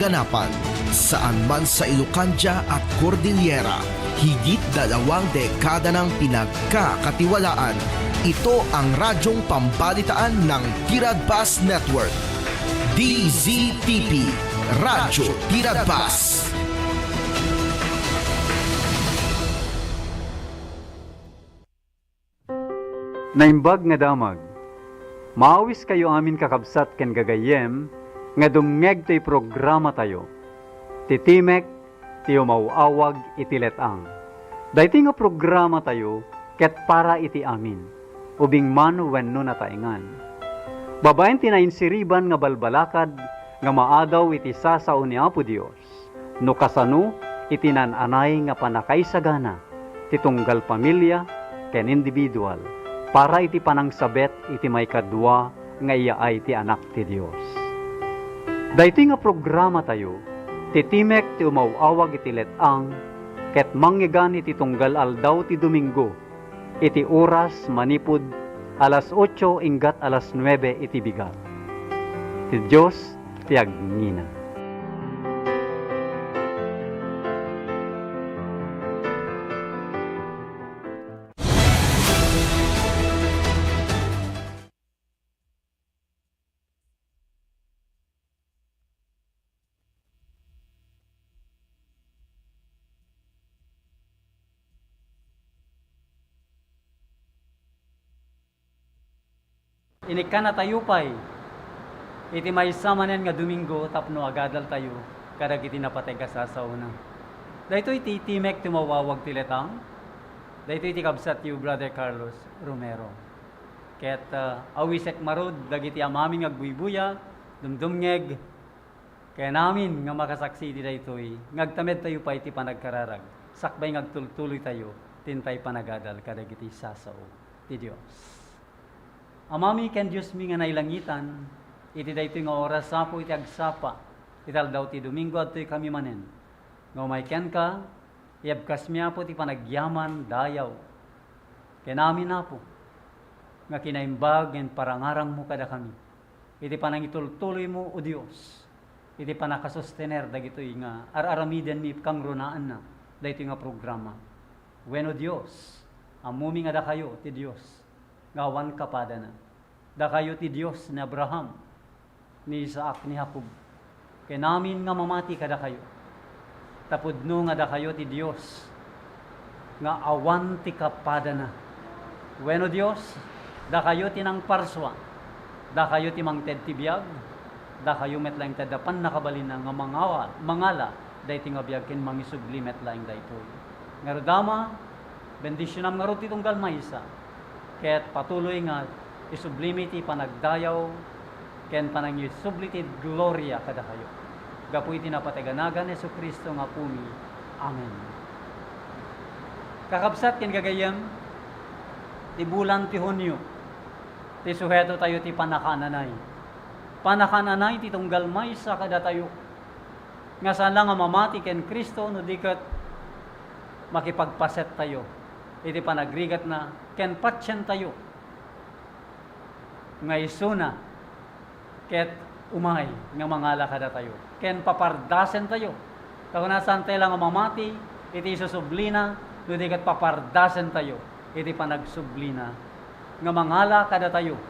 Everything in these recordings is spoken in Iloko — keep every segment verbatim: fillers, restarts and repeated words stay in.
kaganapan, saan man sa Ilocandia at Cordillera, higit dalawang dekada nang pinagkakatiwalaan. Ito ang radyong pambalitaan ng Tiradbas Network. D Z T P, Radyo Tiradbas. Naimbag nga damag. Maawiskayo amin, kakabsat ken gagayyem, nga dumngeg toy programatayo, ti Timek ti Umaw-awag iti Let-ang. Daytoy nga programatayo ket para iti amin, ubing man wenno nataengan. Babaen ti nainsiriban nga balbalakad nga maadaw iti sasao ni Apo Dios, no kasano iti naan-anay nga pannakaisagana ti tunggal pamilia ken individual para iti panangsabet iti maikadua nga iyaay ti Anak ti Dios. Daytoy nga programatayo, ti Timek ti Umaw-awag iti Let-ang, ket mangngegana iti tunggal aldaw ti Domingo, iti oras manipud alas otso inggat alas nuebe iti bigat. Ti Dios ti agngina. Inikkanatayo pay iti maysa manen nga Domingo tapno agadaltayo kadagiti napateg a sasaona. Daytoy ti Timek ti Umaw-awag ti Let-ang. Daytoy ti kabsatyo, Brother Carlos Romero. Ket, ah, awisek ngarud dagiti amin nga agbuybuya, dumdumngeg, ken amin nga makasaksi iti daytoy, nga agtamedtayo pay iti panagkararag, sakbay nga agtultuloytayo ti intay panagadal kadagiti sasao ti Dios. Amami ken Diosmi nga nailangitan, iti daytoy nga oras, Apo, iti agsapa iti aldaw ti Domingo, adtoykami manen nga umay kenka, iyabkasmi, Apo, ti panagyaman, dayaw, ken amin, Apo, nga kinaimbag ken parangarangmo kadakami iti panangitultuloymo, O Dios, iti pannakasustener dagitoy nga ar-aramidenmi kangrunaanna daytoy nga programa. Wen, O Dios, ammomi nga dakayo ti Dios nga awan kapadana. Dakayo ti Dios ni Abraham, ni Isaac, ni Jacob, ken amin nga mamati kadakayo. Ta pudno nga dakayo ti Dios nga awan ti kapadana. Wen, O Dios, dakayo ti nangparsua, dakayo ti mangted ti biag, dakayo met laeng ti adda pannakabalinna nga mangawa-, mangala daytoy nga biag ken mangisubli met laeng daytoy. Ngarud, Ama, bendisionam ngarud ti tunggal maysa, ket patuloy nga isublimi ti panagdayaw ken panangisubli ti gloria kadakayo. Gapu iti napateg a nagan Jesu-Cristo nga Apomi. Amen. Kakabsat ken gagayyem, ti bulan ti Hunio, ti suheto tayo ti pannakaananay. Pannakaananay ti tunggal maysa kadatayo. Nga saan la nga mamati ken Cristo no di ket makipagpaset tayo iti panagrigatna ken patien tayo nga isuna ket umay nga mangala kadatayo ken papardasen tayo. Ta kuna, saan tayo la nga mamati iti isusublina no di ket papardasen tayo iti panagsublina nga mangala kadatayo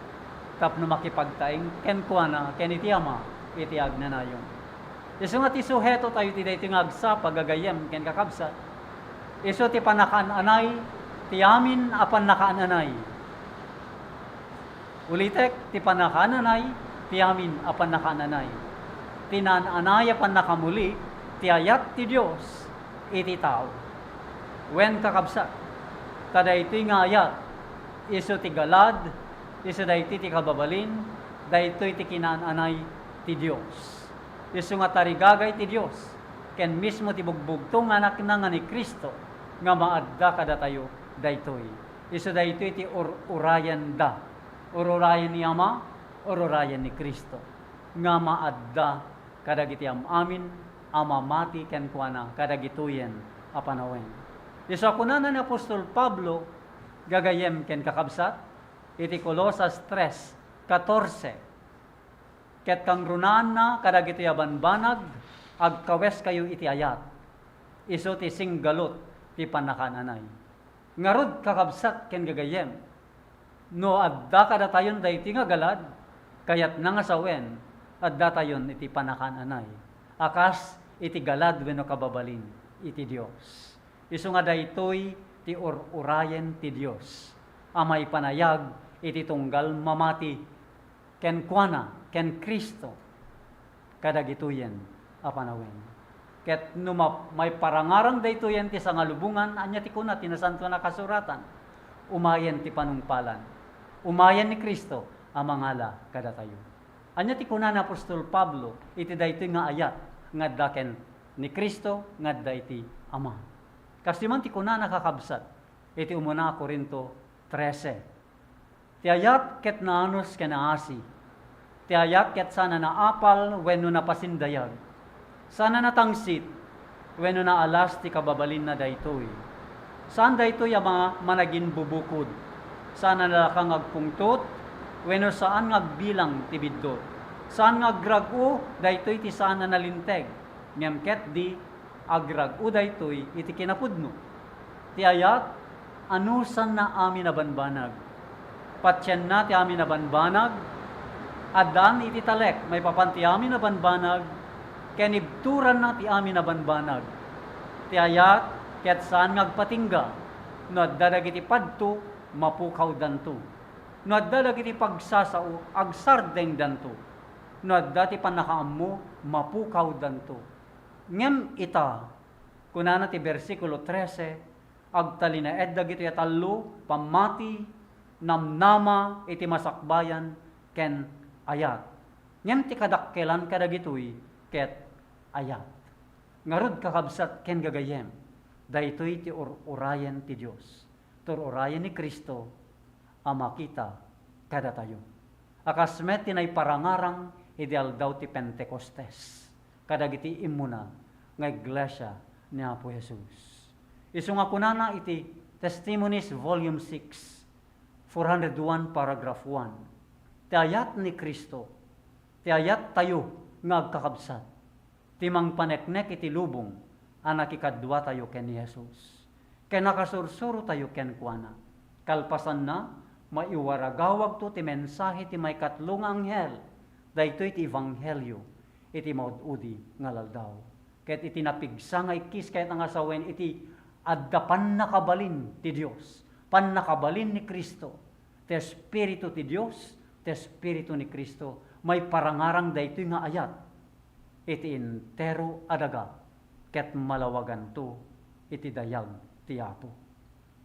tapno makipagtaeng kenkuana ken iti Ama iti agnanayon. Isu nga ti suheto tayo ti daytoy nga agsapa, gagayyem ken kakabsat. Isu ti pannakaananay ti amin a pannakaananay. Ulitek, ti pannakaananay ti amin a pannakaananay. Ti naan-anay a pannakamuli ti ayat ti Dios iti tao. Wen, kakabsat, ta daytoy nga ayat, isu ti galad, isu daytoy ti kababalin, daytoy ti kinaan-anay ti Dios. Isu nga tarigagay ti Dios, ken mismo ti bugbugto nga Anakna nga ni Cristo nga maadda kadatayo daytoy. Isu daytoy ti ur-urayenda, ur-urayen ni Ama, ur-urayen ni Cristo, nga maadda kadagiti am-amin a mamati kenkuana kadagitoyen a panawen. Isu a kunana ni apostol Pablo, gagayyem ken kakabsat, iti Colosas tres catorce, ket kangrunaanna kadagitoy a banbanag Agkaweskayo iti ayat, isu ti singgalut ti pannakaan-anay. Ngarud, kakabsat ken gagayyem, no adda kadatayon daytoy nga galad, kayatna nga sawen, addatayon iti pannakaan-anay a kas iti galad wenno kababalin iti Dios. Isu nga daytoy ti ur-urayen ti Dios a maipanayag iti tunggal mamati kenkuana, ken Cristo, kadagitoyen a panawen. Ket no ma-, maiparangarang daytoyen ti sangalubongan, ania ti kuna ti Nasantoan a Kasuratan? Umayen ti panungpalan. Umayen ni Cristo a mangala kadatayo. Ania ti kuna ni apostol Pablo iti daytoy nga ayat nga adda ken ni Cristo nga adda iti Ama? Kastoy man ti kunana, kakabsat, iti umuna a Corinto trese. Ti ayat ket naanus ken naasi. Ti ayat ket saan a naapal wenno napasindayag. Saan a natangsit wenno naalas ti kababalinna daytoy. Saan daytoy a ma-, managinbubukod. Saan a nalaka nga agpungtot wenno saan nga agbilang ti biddut. Saan nga agrag-o daytoy ti saan a nalinteg. Ngem ketdi agrag-o daytoy iti kinapudno. Ti ayat, anusanna amin a banbanag. Patienna ti amin a banbanag. Addaan iti talek maipapan ti amin a banbanag, ken ibturanna ti amin a banbanag. Ti ayat, ket saan nga agpatingga. No adda dagiti padto, mapukawdanto. No adda dagiti pagsasao, agsardengdanto. No adda ti pannakaammo, mapukawdanto. Ngem ita, kunana ti bersikulo trese, agtalinaed dagitoy a tallo: pammati, namnama iti masakbayan, ken ayat. Ngem ti kadakkelan kadagitoy ket ayat. Ngarud, kakabsat ken gagayyem, daytoy ti ur-urayen ti Dios. Tur-urayen ni Cristo a makita kadatayo. A kas met ti naiparangarang idi aldaw ti Pentecostes kadagiti immuna nga iglesia ni Apo Jesus. Isu nga kunana iti Testimonies, Volume six, four hundred one, paragraph one, ti ayat ni Cristo, ti ayattayo nga agkakabsat, ti mangpaneknek iti lubong a nakikaduatayo ken ni Jesus, ken nakasursurotayo kenkuana. Kalpasanna, maiwaragawagto ti mensahe ti maikatlo nga anghel, daytoy ti ebanghelio iti maud-udi nga aldaw. Ket iti napigsa nga ikkis kayat nga sawen iti adda pannakabalin ti Dios, pannakabalin ni Cristo, ti Espiritu ti Dios, ti Espiritu ni Cristo, maiparangarang daytoy nga ayat iti entero a daga, ket malawaganto iti dayag ti Apo.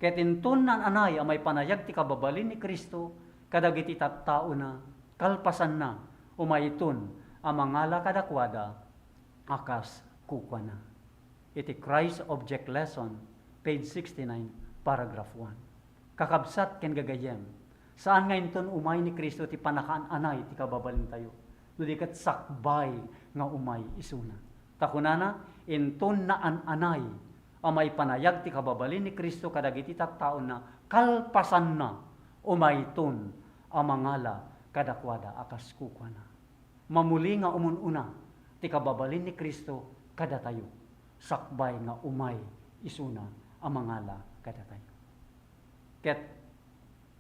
Ket inton naan-anay a maipanayag ti kababalin ni Cristo kadagiti tattaona, kalpasanna, umayton a mangala kadakuada a kas kukuana. Iti Christ Object Lesson, page sixty-nine, paragraph one. Kakabsat ken gagayyem, saan nga inton umay ni Cristo ti panakaan-anay ti kababalintayo, no di ket sakbay nga umay isuna. Ta kunana, inton naan-anay a maipanayag ti kababalin ni Cristo kadagiti tattaona, kalpasanna, umayton a mangala kadakuada a kas kukuana. Mamuli nga umun-una ti kababalin ni Cristo kadatayo, sakbay nga umay isuna a mangala kadatayo. Ket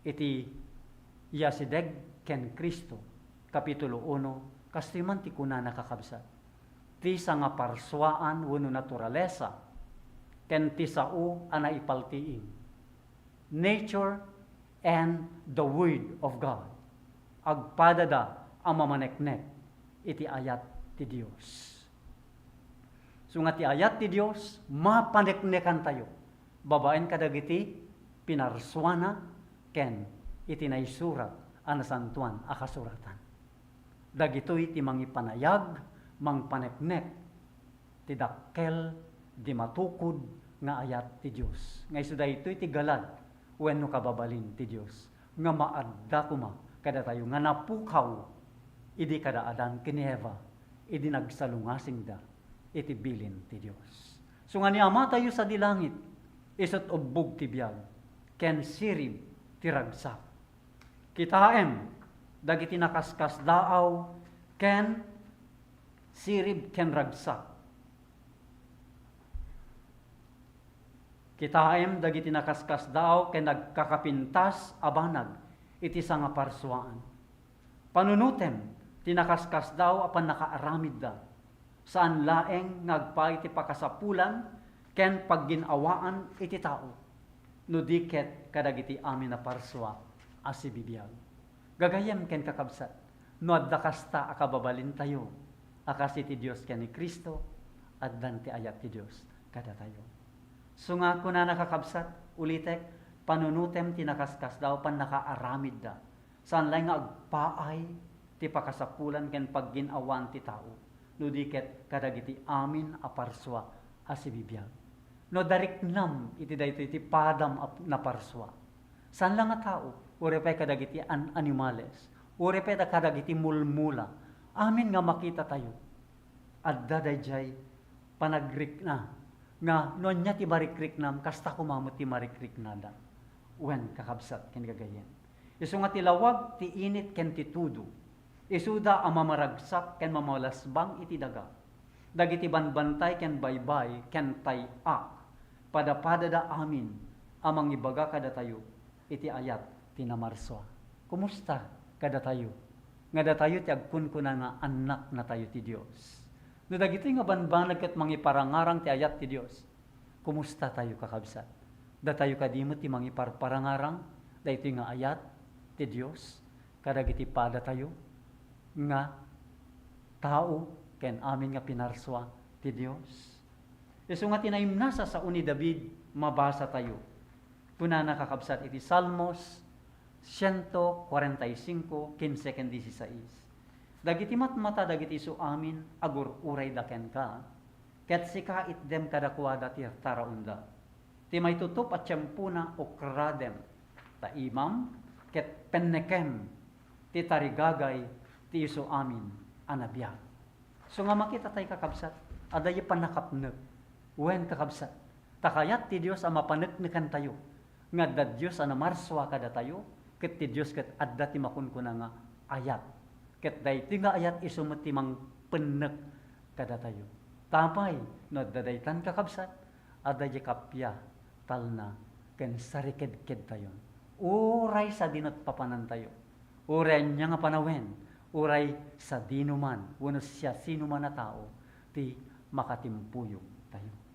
iti Yasideg ken Cristo, Kapitulo uno, kastoy man ti kunana, kakabsat, ti sangaparsuaan wenno naturalesa ken ti sao a naipaltiing, nature and the Word of God. Agpadada a mamaneknek iti ayat ti Dios. Isu nga ti ayat ti Dios, mapaneknekantayo babaen kadagiti pinarsuana ken iti naisurat a Nasantoan a Kasuratan. Dagitoy ti mangipanayag, mangpaneknek ti dakkel, ti matukod nga ayat ti Dios. Nga isu daytoy ti galad wenno kababalin ti Dios nga maadda koma kadatayo nga napukaw idi kada Adan ken ni Eva, idi nagsalungasingda iti bilin ti Dios. Isu nga ni Amatayo sadi langit, isut' ubbog ti biag ken sirib ti ragsak. Kitaem dagiti nakaskasdaaw ken sirib ken ragsak Kitaem dagiti nakaskasdaaw ken nagkakapintas a banag iti sangaparsuaan. Panunotem ti nakaskasdaaw a pannakaaramidda, saan laeng nga agpaay ti pakasapulan ken paggin-awaan iti tao, no di ket kadagiti amin a parsua a sibibiag. Gagayyem ken kakabsat, no adda kasta a kababalintayo a kas iti Dios ken ni Cristo, addan ti ayat ti Dios kadatayo. Isu nga kunana, kakabsat, ulitek, panunotem ti nakaskasdaaw pannakaaramidda. Saan laeng nga agpaay ti pakasapulan ken paggin-awaan ti tao, no di ket kadagiti amin a parsua a sibibiag. No adda riknam iti daytoy ti padam a naparsua, saan la nga tao, uray pay kadagiti an-, animales, uray pay kadagiti mulmula, amin nga makitatayo, adda daydiay panagrikna nga no ania ti marikriknam, kasta koma met ti marikriknada. Wen, kakabsat ken gagayyem, isu nga ti lawag, ti init ken ti tudo, isuda a mamaragsak ken mamalasbang iti daga. Dagiti banbantay ken baybay ken tay-ak, padapadada amin a mangibaga kadatayo iti ayat ti namarsua. Kumusta kadatayo nga datayo ti agkunkuna nga annaknatayo ti Dios? No dagitoy nga banbanag ket mangiparangarang ti ayat ti Dios, kumustatayo, kakabsat? Datayo kadi met ti mangiparparangarang daytoy nga ayat ti Dios kadagiti padatayo nga tao ken amin nga pinarsua ti Dios? Isu nga ti naimnasa sao ni David, mabasatayo. Kunana, kakabsat, iti Salmos siento kuarenta y cinco, kinse ken disisais, "Dagiti matmata dagiti isu amin agur-urayda kenka, ket sika itdem kadakuada ti taraonda. Ti maitutup a tiempona ukradem, ta imam ket pennekem ti tarigagay ti isu amin a nabiag." Isu nga makitatay, kakabsat, adda pannakapnek. Wen, kakabsat, ta kayat ti Dios a mapaneknekantayo nga adda Dios a namarsua kadatayo, ket ti Dios ket adda ti makunkuna nga ayat. Ket daytoy nga ayat isu met ti mangpennek kadatayo. Apay, no adda daytan, kakabsat, adda diay kappia, talna, ken sarikedkedtayon. Uray sadino ti papanantayo, uray ania nga panawen, uray sadinoman wenno siasinoman a tao ti makatimpuyogtayo.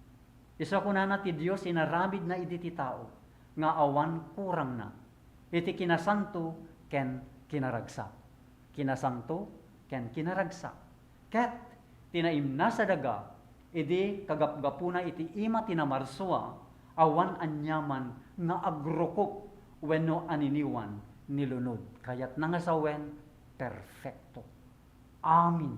Isu a kunana ti Dios, inaramidna idi ti tao nga awan kurangna iti kinasanto ken kinaragsak. Kinasanto ken kinaragsak. Ket ti naimnasa daga idi kagapgapuna iti ima ti namarsua, awan aniaman nga agrukop wenno aniniwan ni lunod. Kayatna nga sawen, perfecto. Amin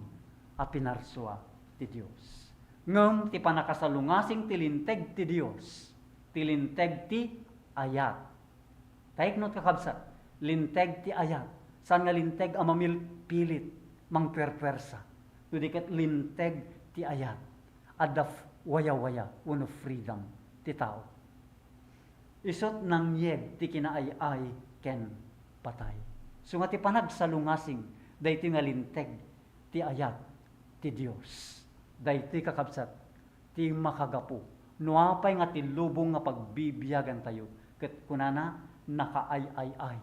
a pinarsua ti Dios. Ngem ti pannakasalungasing ti linteg ti Dios, ti linteg ti ayat. Taikno, kakabsat, linteg ti ayat, saan nga linteg a mamilpilit, mangpuerpuersa, no di ket linteg ti ayat, adda f-, wayawaya wenno freedom ti tao. Isut' nangyeg ti kinaay-ay ken patay. Isu nga ti panagsalungasing daytoy nga linteg ti ayat ti Dios. Daytoy, kakabsat, ti makagapu no apay nga ti lubong nga pagbibiagantayo ket kunana, nakaay-ay-ay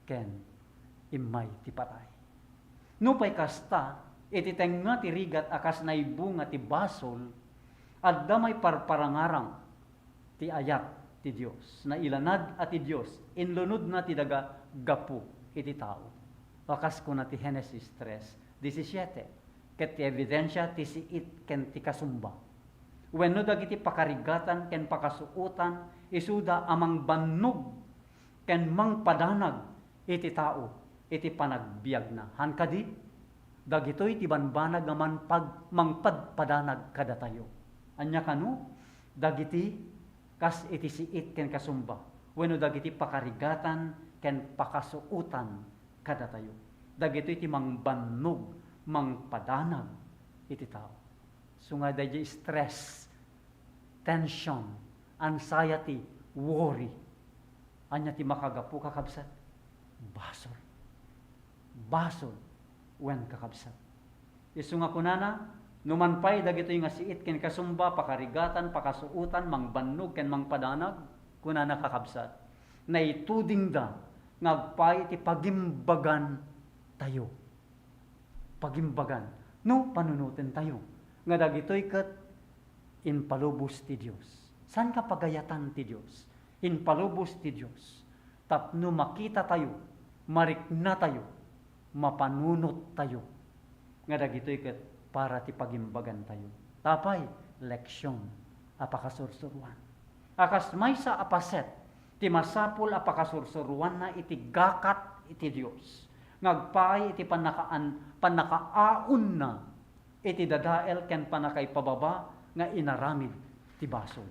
ken immay ti patay. Nupay kasta, iti tengnga ti rigat a kas naibunga ti basol, adda maiparparangarang ti ayat ti Dios. Nailanad a ti Dios, inlunodna ti daga gapu iti tao. A kas kuna ti Genesis tres disisiete, ket ti ebidensia ti siit ken ti kasumba, wenno dagiti pakarigatan ken pakasuotan, isuda a mangbannog ken mangpadanag iti tao iti panagbiagna. Han kadi, dagitoy ti banbanag nga manpag-, mangpadpadanag kadatayo. Ania kano? Dagiti kas iti siit ken kasumba, wenno dagiti pakarigatan ken pakasuotan kadatayo. Dagitoy ti mangbannog, mangpadanag iti tao. Isu nga daydiay stress, tension, anxiety, worry. Ania ti makagapu, kakabsat? Basol. Basol. Wen, kakabsat. Isu nga kunana, Numan pay dagitoy nga siit ken kasumba, pakarigatan, pakasuotan, mangbannog ken mangpadanag, kunana, kakabsat, naitudingda nga agpaay iti pagimbagan tayo. Pagimbagan. No, panunoten tayo nga dagitoy ket impalubos ti Dios. Saan nga pagayatan ti Dios? Impalubos ti Dios. Tapno makita tayo, marikna tayo, mapanunot tayo nga dagitoy ket para ti pagimbagan tayo. Tapay, leksyon a pakasursuruan. A kas maysa a paset ti masapul a pakasursuruanna iti gakat iti Dios, nga agpaay iti pannakaan-, pannakaaonna iti dadael ken pannakaipababa nga inaramid ti basol.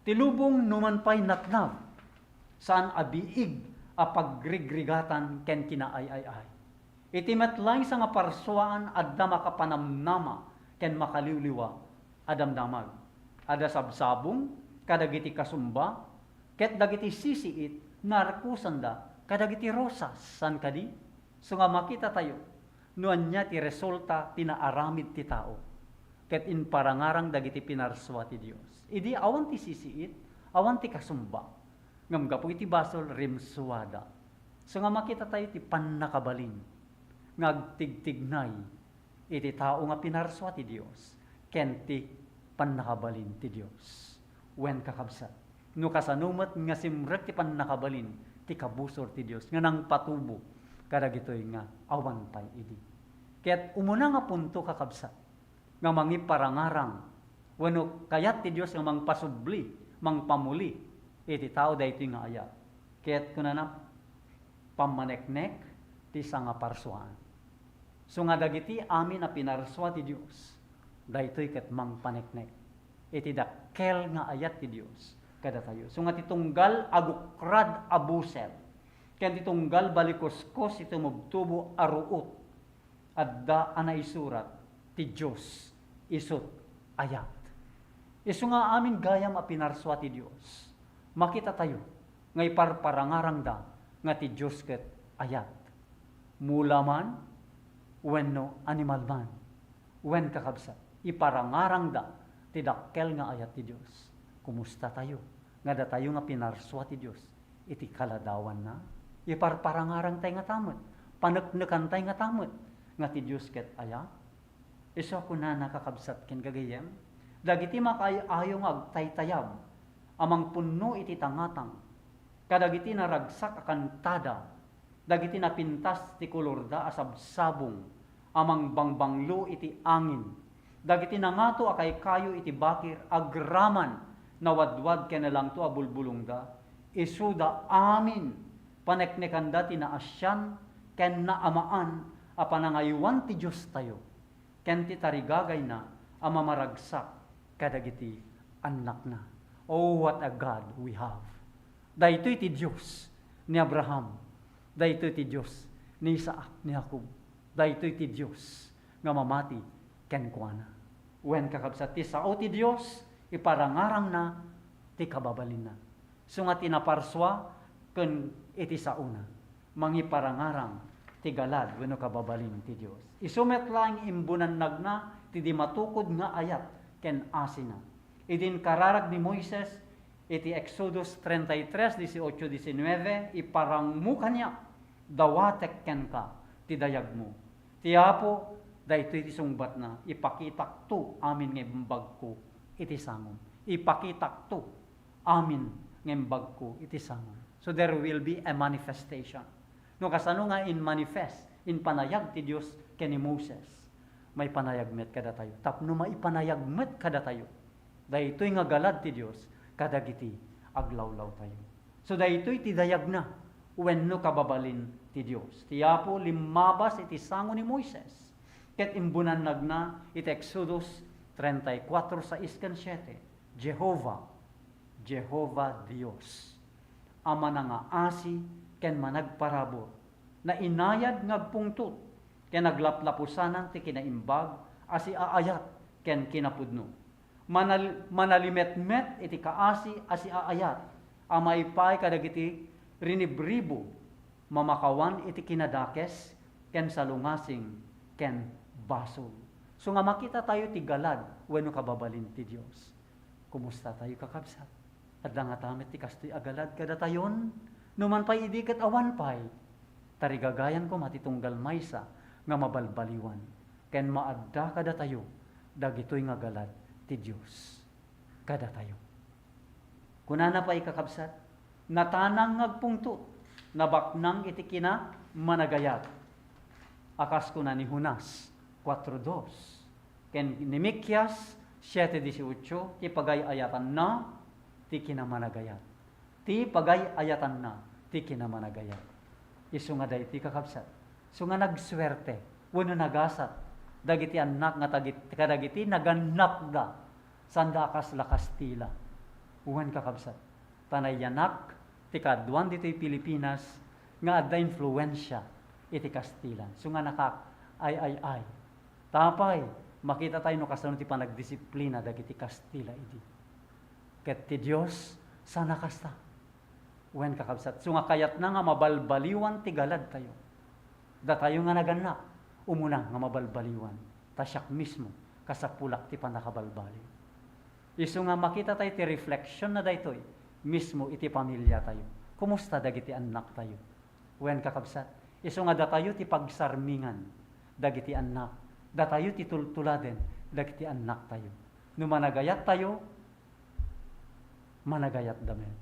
Ti lubong numan pay natnag, saan a biig a pagrigrigatan ken kinaay-ay-ay. Iti met laysa nga parsuaan, adda makapanamnama ken makaliwliwa a damdamag. Adda sabsabong kadagiti kasumba, ket dagiti sisiit, narkosanda kadagiti rosas, saan kadi? So nga makita tayo no ania ti resulta ti naaramid ti tao ket imparangarang dagiti pinarsua ti Dios. Idi awan ti sisiit, awan ti kasumba, ngem gapu iti basol, rimsuada. So nga makita tayo ti pannakabalin nga agtigtignay iti tao nga pinarsua ti Dios ken ti pannakabalin ti Dios. Wen, kakabsat, no kasano met nga simrek ti pannakabalin ti kabusor ti Dios nga nangpatubo kadagitoy nga awan pay idi. Ket umuna nga punto, kakabsat, nga mangiparangarang wenno kayat ti Dios nga mangpasubli, mangpamuli iti tao daytoy nga ayat. Ket kunana, pammaneknek ti sangaparsuaan. So nga dagiti amin a pinarsua ti Dios, daytoy ket mangpaneknek iti dakkel nga ayat ti Dios kadatayo. So nga ti tunggal a gukrad a busel ken ti tunggal balikuskos ti tumubtubo a ruot, adda a naisurat ti Dios isut' ayat. Isu nga amin gayam a pinarsua ti Dios, makita tayo nga iparparangarangda nga ti Dios ket ayat. Mula man wenno animal man. Wen, kakabsat, iparangarangda ti dakkel nga ayat ti Dios. Kumusta tayo nga datayo nga pinarsua ti Dios iti kaladawanna? Iparparangarangtay ngata met, paneknekantay ngata met nga ti Dios ket ayat? Isu a kunana, kakabsat ken gagayyem, dagiti makaay-ayo nga agtaytayab a mangpunno iti tangatang, kadagiti naragsak a kantada, dagiti napintas ti kolorda a sabsabong a mangbangbanglo iti angin, dagiti nangato a kaykayo iti bakir agraman nawadwad ken nalangto a bulbulongda, isuda amin paneknekanda ti naasian ken naamaan a panangaywan ti Diostayo ken ti tarigagayna a mamaragsak kadagiti annakna. Oh, what a God we have! Daytoy ti Dios ni Abraham. Daytoy ti Dios ni Isaac, ni Jacob. Daytoy ti Dios nga mamati kenkuana. Wen, kakabsat, ti sao ti Dios, iparangarangna ti kababalinna. Isu nga ti naparsua ken iti saona, mangiparangarang ti galad wenno kababalin ti Dios. Isu met laeng imbunannagna ti di matukod nga ayat ken asina. Idi inkararag ni Moises iti Exodus treinta y tres, dieciocho, diecinueve, "Iparangmo kaniak, dawatek kenka ti dayagmo." Ti Apo, daytoy ti sungbatna, "Ipakitakto amin nga imbagko iti sangom." Ipakitakto amin nga imbagko iti sangom. So there will be a manifestation. No kasano nga in-manifest, impanayag ti Dios ken ni Moses, maipanayag met kadatayo. Tapno maipanayag met kadatayo daytoy nga galad ti Dios kadagiti aglawlawtayo. So daytoy ti dayagna wenno kababalin ti Dios. Ti Apo limmabas iti sango ni Moises ket imbunannagna iti Exodus treinta y cuatro, seis ken siete. Jehovah, Jehovah Dios, a manangaasi ken managparabur, nainayad nga agpungtot ken aglaplapusanan ti kinaimbag a siaayat ken kinapudno. Manal-, manalimetmet iti kaasi a siaayat a maipaay kadagiti rinibribo, mamakawan iti kinadakes ken salungasing ken basol. So nga makita tayo ti galad wenno kababalin ti Dios. Kumusta tayo, kakabsat? Adda ngata met ti kastoy a galad kadatayon? Numan pay idi ket awan pay, tarigagayan koma ti tunggal maysa nga mabalbaliwan ken maadda kadatayo dagitoy nga galad ti Dios kadatayo. Kunana pay, kakabsat, natanang nga agpungtot, nabaknang iti kinamanagayat. A kas kuna ni Jonas kuatro dos, ken ni Mikias siete dieciocho, ti pagay-ayatanna ti kinamanagayat. Ti pagay-ayatanna ti kinamanagayat. Isu nga daytoy, kakabsat, isu nga nagsuerte wenno nagasat dagiti annak nga tagit-, kadagiti nagannakda, sanda a kasla Kastila wen, kakabsat. Ta nayanak ti kaaduan ditoy Pilipinas nga adda influensia iti Kastilan. Isu nga nakaay-ay-ay. Tapay, makita tayo no kasano ti panagdisiplina dagiti Kastila idi. Ket ti Dios, saan a kasta. Wen, kakabsat, isu nga kayatna nga mabalbaliwan ti galadtayo. Datayo nga nagannak, umuna nga mabalbaliwan. Ta siak mismo, kasapulak ti pannakabalbaliw. Isu nga makita tayo ti reflection na daytoy mismo iti pamilya tayo. Kumusta dagiti annak tayo? Wen, kakabsat, isu nga datayo ti pagsarmingan dagiti annak, datayo ti tultuladen dagiti annak tayo. No managayat tayo, managayat da met.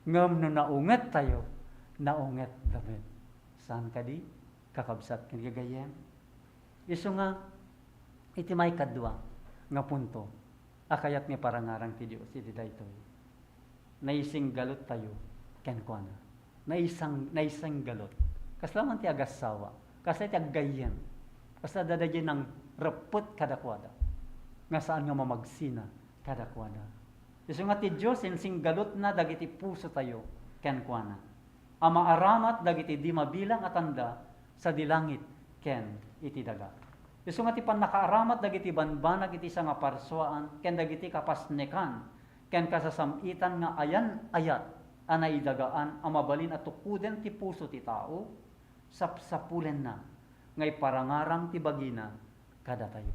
Ngem no naunget tayo, naunget da met. Saan kadi, kakabsat ken gagayyem? Isu nga, iti maikadua nga punto, a kayat nga parangarang ti Dios iti daytoy. Naisinggalut tayo kenkuana. Naisang-, naisinggalut. Kasla man ti agassawa. Kasla ti aggayyem. Kasla dadaginan reppet kadakuada. Nga saan nga mamagsina kadakuada. Isu nga ti Dios, insinggalutna dagiti puso tayo kenkuana. A maaramat dagiti di mabilang a tanda sadi langit ken iti daga. Isu nga ti pannakaaramat dagiti banbanag iti sangaparsuaan ken dagiti kapasnekan ken kasasam-itan nga ayan-ayat a naidagaan a mabalin a tukoden ti puso ti tao, sapsapulenna nga iparangarang ti bagina kadatayo.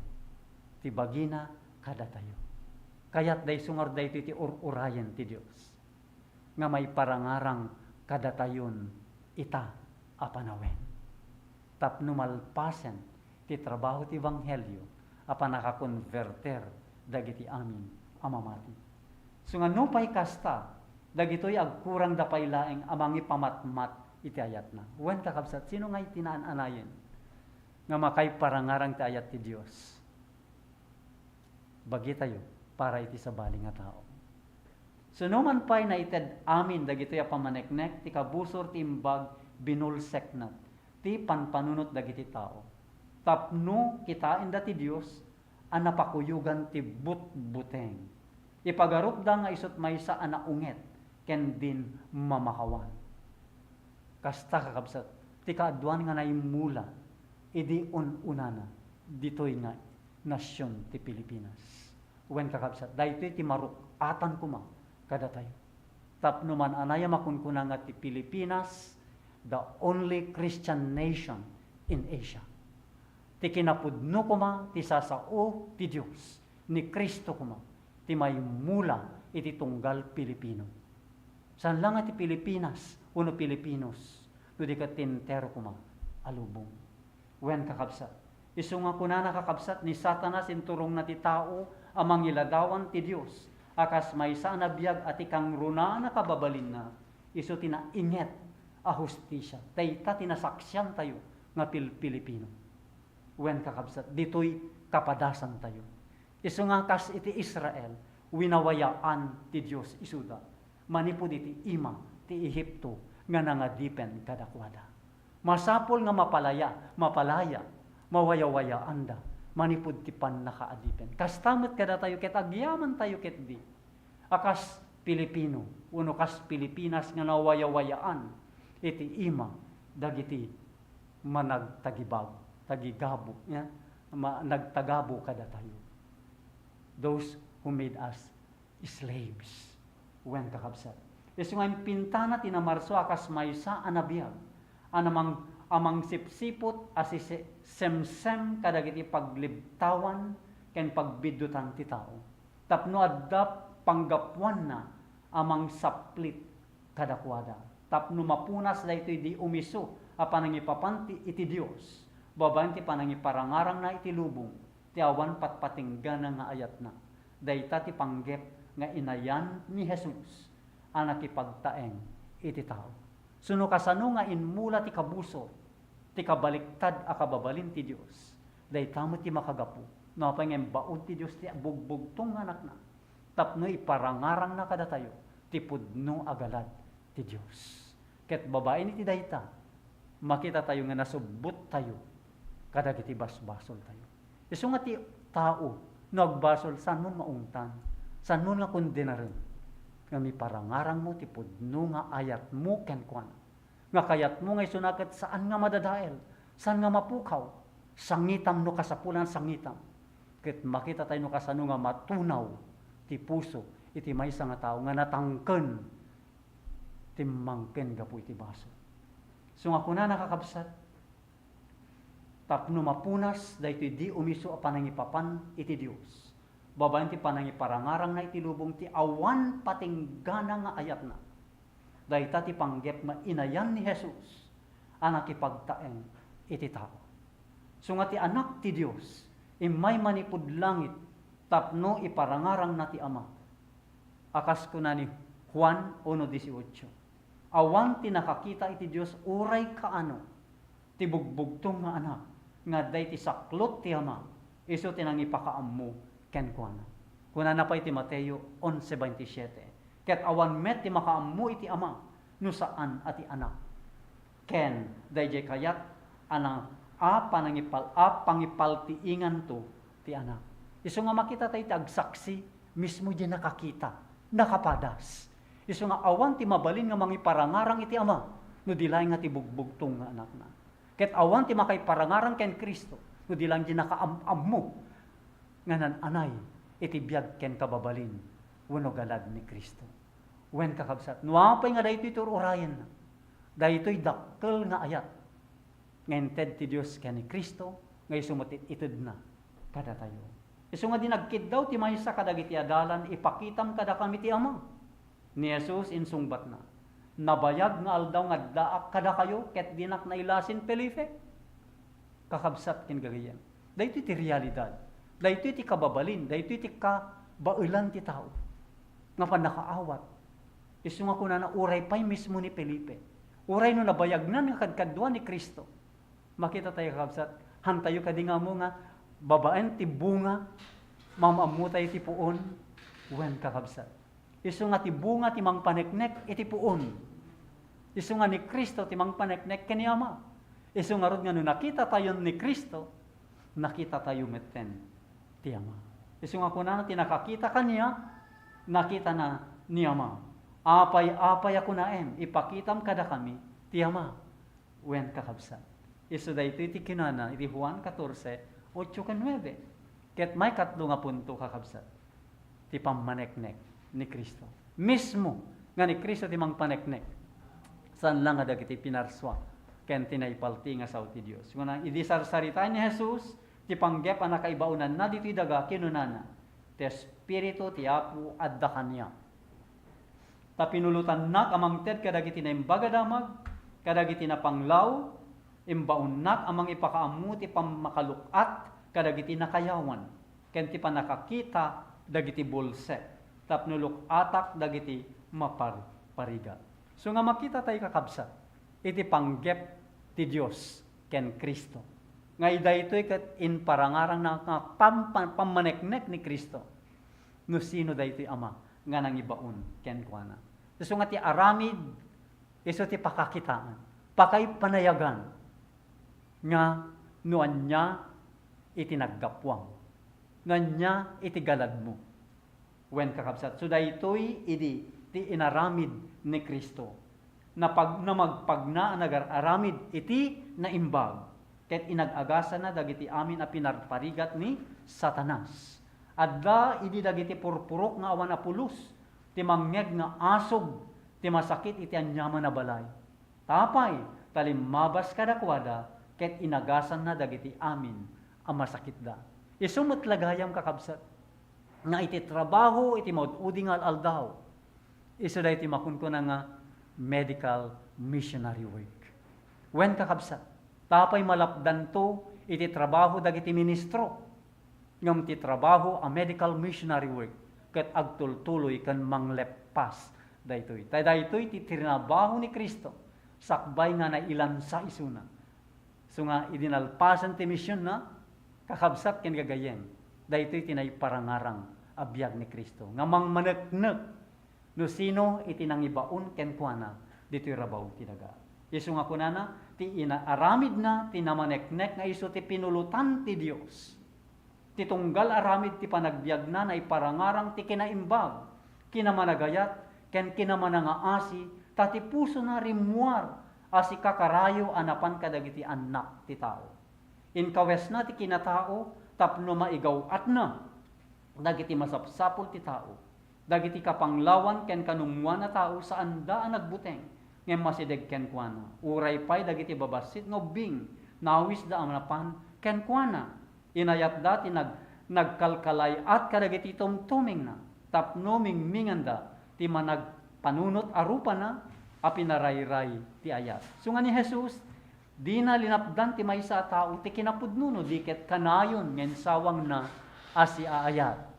Ti bagina kadatayo. Kayat daysu ngarud daytoy ti ur-urayen ti Dios nga maiparangarang kadatayon ita a panawen. Tapno malpasen ti trabaho ti ebanghelio a pannakakonverter dagiti amin a mamati. Isu nga nupay kasta, dagitoy agkurangda pay laeng a mangipamatmat iti ayatna. Wen, kakabsat, sino ngay ti naan-anayen nga makaiparangarang ti ayat ti Dios? Bagitayo para iti sabali nga tao. Isu numan pay naited amin dagitoy a pammaneknek ti kabusor ti imbag binulsekna ti panpanunot dagiti tao. Tapno kitaenda ti Dios a napakuyogan ti butbuteng. Ipagarupda nga isut' maysa a naunget ken din mamakawan. Kasta, kakabsat, ti kaaduan nga naimmula idi un-unana ditoy nga nasion ti Pilipinas. Wen, kakabsat, daytoy ti maruk-atan koma kadatayo. Tapno man-anay a makunkuna nga ti Pilipinas, the only Christian nation in Asia. Ti kinapudno koma ti sasao ti Dios, ni Cristo koma, ti maimmula iti tunggal Pilipino. Saan la nga ti Pilipinas wenno Pilipinos, no di ket ti entero koma a lubong. Wen, kakabsat, isu nga kunana, kakabsat, ni Satanas inturongna ti tao a mangiladawan ti Dios a kas maysa a nabiag a ti kangrunaan a kababalinna, isu ti nainget a hustisia. Dayta ti nasaksiantayo nga Pil-, Pilipino. Wen, kakabsat, ditoy kapadasantayo. Isu nga kas iti Israel, winawayaan ti Dios isuda manipud iti ima ti Egipto nga nangadipen kadakuada. Masapul nga mapalaya, mapalaya, mawayawayaanda manipud ti pannakaadipen. Kasta met kadatayo ket agyamantayo ketdi a kas Pilipino wenno kas Pilipinas nga nawayawayaan iti ima dagiti managtagibab-, tagigabo, ya, ma-, nagtagabo kadatayo. Those who made us slaves. Wen, kakabsat, isu nga impintana ti namarso a kas maysa a nabiag a namang-, a mangsipsiput a sisi-, semsem kadagiti paglibtawan ken pagbiddutan ti tao, tapno adda panggapuanna a mangsaplit kadakuada, tapno mapunas daytoy idi umisu a panangipapan ti, iti Dios, babaen ti panangiparangarangna iti lubong ti awan patpatinggana nga ayatna. Dayta ti panggep nga inayan ni Jesus a nakipagtaeng iti tao. Suno kasano nga inmula ti kabusor, ti kabaliktad a kababalin ti Dios, dayta met ti makagapu no apay nga imbaon ti Dios ti bugbugtong nga Anakna tapno iparangarangna kadatayo ti pudno a galad ti Dios. Ket babaen iti dayta, makitatayo nga nasubbottayo kadagiti basbasoltayo. Isu nga ti tao, no agbasol, saanmo nga maungtan, saanmo nga kondenaren, ngem iparangarangmo ti pudno nga ayatmo kenkuana, nga kayatmo nga isuna ket saan nga madadael, saan nga mapukaw, sangitam no kasapulan, sangitam. Ket makitatayo no kasano nga matunaw ti puso iti maysa nga tao nga natangken timmangken gapu iti basol. Isu nga kunana, kakabsat, tapno mapunas daytoy idi umisu a panangipapan iti Dios, babaen ti panangiparangarangna iti lubong ti awan patinggana nga ayatna. Dayta ti panggep nga inayan ni Jesus a nakipagtaeng iti tao. Isu nga ti Anak ti Dios, immay manipud langit tapno iparangarangna ti Ama. A kas kuna ni Juan uno dieciocho, awan ti nakakita iti Dios uray kaano ti bugbugtong nga Anak nga adda iti saklot ti Ama, isu ti nangipakaammo kenkuana. Kunana pay ti Mateo onse veintisiete, ket awan met ti makaammo iti Ama no saan a ti Anak. Ken daydiay kayat a na-, a panangipal-, a pangipaltiinganto ti Anak. Isu nga makitatayo ti agsaksi mismo diay nakakita, nakapadas. Isu nga awan ti mabalin nga mangiparangarang iti Ama no di laeng nga ti bugbugtong nga Anakna. Ket awan ti makaiparangarang ken Cristo no di laeng diay nakaam-ammo nga naan-anay iti biag ken kababalin wenno galad ni Cristo. Wen, kakabsat, no apay nga daytoy ti ur-urayenna, daytoy dakkel nga ayat nga inted ti Dios ken ni Cristo nga isu met it-itedna kadatayo. Isu nga di nagkiddaw ti maysa kadagiti adalan, "Ipakitam kadakami ti Ama." Ni Jesus, insungbatna, "Nabayag nga aldaw nga addaak kadakayo ket dinak nailasin, Felipe?" Kakabsat ken gagayyem, daytoy ti realidad, daytoy ti kababalin, daytoy ti kabaelan ti tao nga pannakaawat. Isu nga kunana, uray pay mismo ni Felipe, uray no nabayagnan nga kadkadua ni Cristo, makitatayo, kakabsat, hantayo kadi nga ammo nga babaen ti bunga, maam-ammotayo ti puon? Wen, kakabsat. Isu nga ti bunga ti mangpaneknek iti puon. Isu nga ni Cristo ti mangpaneknek ken ni Ama. Isu ngarud nga no nakitatayon ni Cristo, nakitatayo metten ti Ama. Isu nga kunana ti nakakita kaniak, nakitana ni Ama. Apay, apay a kunaem, ipakitam kadakami ti Ama. Wen, kakabsat, isu daytoy ti kinunana iti Juan catorce, ocho ken nuebe. Ket maikatlo nga punto, kakabsat, ti pammaneknek ni Cristo. Mismo nga ni Cristo ti mangpaneknek, saan la nga dagiti pinarsua ken ti naipalti nga sao ti Dios. Kuna, idi sarsaritaen ni Jesus ti panggep a nakaibaonanna ditoy daga, kinunana, "Ti Espiritu ti Apo adda kaniak." Ta pinulotannak a mangted kadagiti naimbag a damag, kadagiti napanglaw, imbaonnak a mangipakaammo ti pammakaluk-at kadagiti nakayawan, ken ti pannakakita dagiti bulsek, tapno luk-atak dagiti maparparigat. Isu nga makitatayo, kakabsat, iti panggep ti Dios ken Cristo, nga daytoy ket imparangarangna nga pam-, pam-, pammaneknek ni Cristo. No sino daytoy Ama nga nangibaon kenkuana? Isu nga ti aramid, isu ti pakakitaan, pakaipanayagan nga no ania iti naggapuam, no ania iti galadmo. Wen, kakabsat, so daytoy idi ti inaramid ni Cristo. Napag-, namagpagna a nagar-aramid iti naimbag, ket inag-agasana dagiti amin a pinarparigat ni Satanas. Adda idi dagiti purpurok nga awan a pulos, ti mangngeg nga asug ti masakit iti aniaman a balay. Ta apay? Ta limmabas kadakuada ket inagasanna dagiti amin a masakitda. Isu met la gayam, kakabsat, nga iti trabaho iti maud-udi nga al-aldaw, isu daytoy makunkuna nga medical missionary work. Wen, kakabsat, ta apay malapdanto iti trabaho dagiti ministro? Ngem ti trabaho a medical missionary work ket agtultuloy ken mangleppas daytoy. Ta daytoy ti trinabaho ni Cristo sakbay nga nailansa isuna. Isu nga idi nalpasen ti misionna, kakabsat ken gagayyem, daytoy ti naiparangarang a biag ni Cristo nga mangmaneknek no sino iti nangibaon kenkuana ditoy rabaw ti daga. Isu nga kunana, ti inaaramidna ti namaneknek nga isu ti pinulotan ti Dios. Ti tunggal aramid ti panagbiagna naiparangarang ti kinaimbag, kinamanagayat, ken kinamanangaasi, ta ti pusona rimmuar a sikakarayo a napan kadagiti annak ti tao. Inkawesna ti kinatao tapno maigaw-atna dagiti masapsapul ti tao. Dagiti kapanglawan ken kanummuan a tao saanda a nagbuteng, ngem masideg kenkuana. Uray pay dagiti babassit nga ubbing, nawisda a napan kenkuana. Inayatda ti nag-, nagkalkalay-at kadagiti tumtumingna, tapno mingminganda ti managpanunot a rupana a pinarayray ti ayat. Isu nga ni Jesus, dina linapdan ti maysa a tao ti kinapudno no di ket kanayon nga insawangna a siaayat.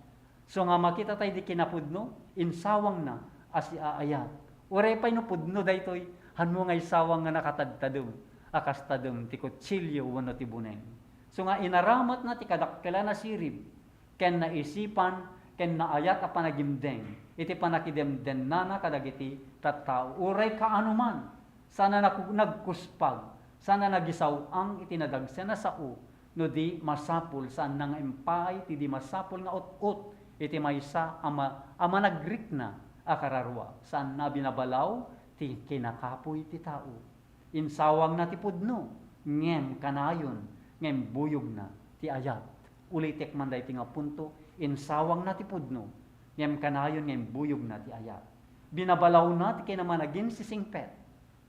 Isu nga makita tayo di kinapudno, insawangna a siaayat. Uray pay no pudno daytoy, hanmo nga isawang nga nakatadtadem a kas tadem ti kutsilio wenno ti buneng. Isu nga inaramatna ti kadakkelan a sirib, ken naisipan, ken naayat a panagimdeng iti panakidemdennana kadagiti tattao. Uray kaano man, saan a naku-, nagkuspag, saan a nagisaw-ang iti nadagsen a sao, no di masapul, saanna nga impaay ti di masapul nga ut-ot iti maysa a ma-, a managrikna a kararua, saanna a binabalaw ti kinakapuy ti tao. Insawangna ti pudno, ngem kanayon nga imbuyogna ti ayat. Ulitek man daytoy nga punto, insawangna ti pudno, ngem kanayon nga imbuyogna ti ayat. Binabalawna ti kinamanaginsisingpet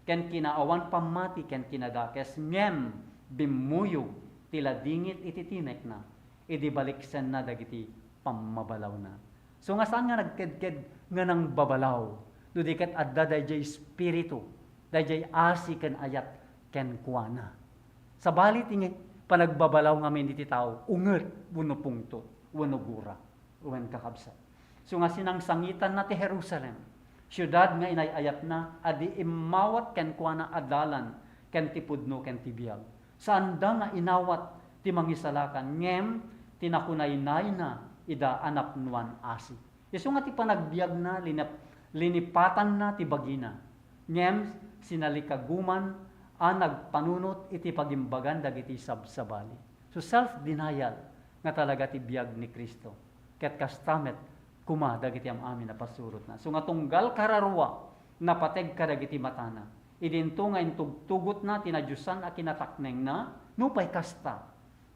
ken kinaawan pammati ken kinadakes, ngem bimmuyog ti ladingit iti tinekna idi baliksenna dagiti pammabalawna. Isu nga saan nga nagkedked nga nangbabalaw, no di ket adda daydiay espiritu, daydiay asi ken ayat kenkuana. Sabali ti nga panagbabalaw ngamin iti tao, unget wenno pungtot wenno gura. Wen, kakabsat. Isu nga sinangsangitanna ti Jerusalem, siudad nga inay-ayatna a di immawat kenkuana a dalan ken ti pudno ken ti biag. Saanda nga inawat ti mangisalakan, ngem ti nakunaynayna ida a napnoan asi. Isu nga ti panagbiagna, linep-, linipatanna ti bagina, ngem sinalikaguman a nagpanunot iti pagimbagan dagiti sabsabali. So, self-denial nga talaga ti biag ni Cristo. Ket kasta met koma dagiti am-amin a pasurotna. Isu nga tunggal kararua, napateg kadagiti matana. Idinto nga intugtugotna ti nadiosan a kinataknengna, nupay kasta,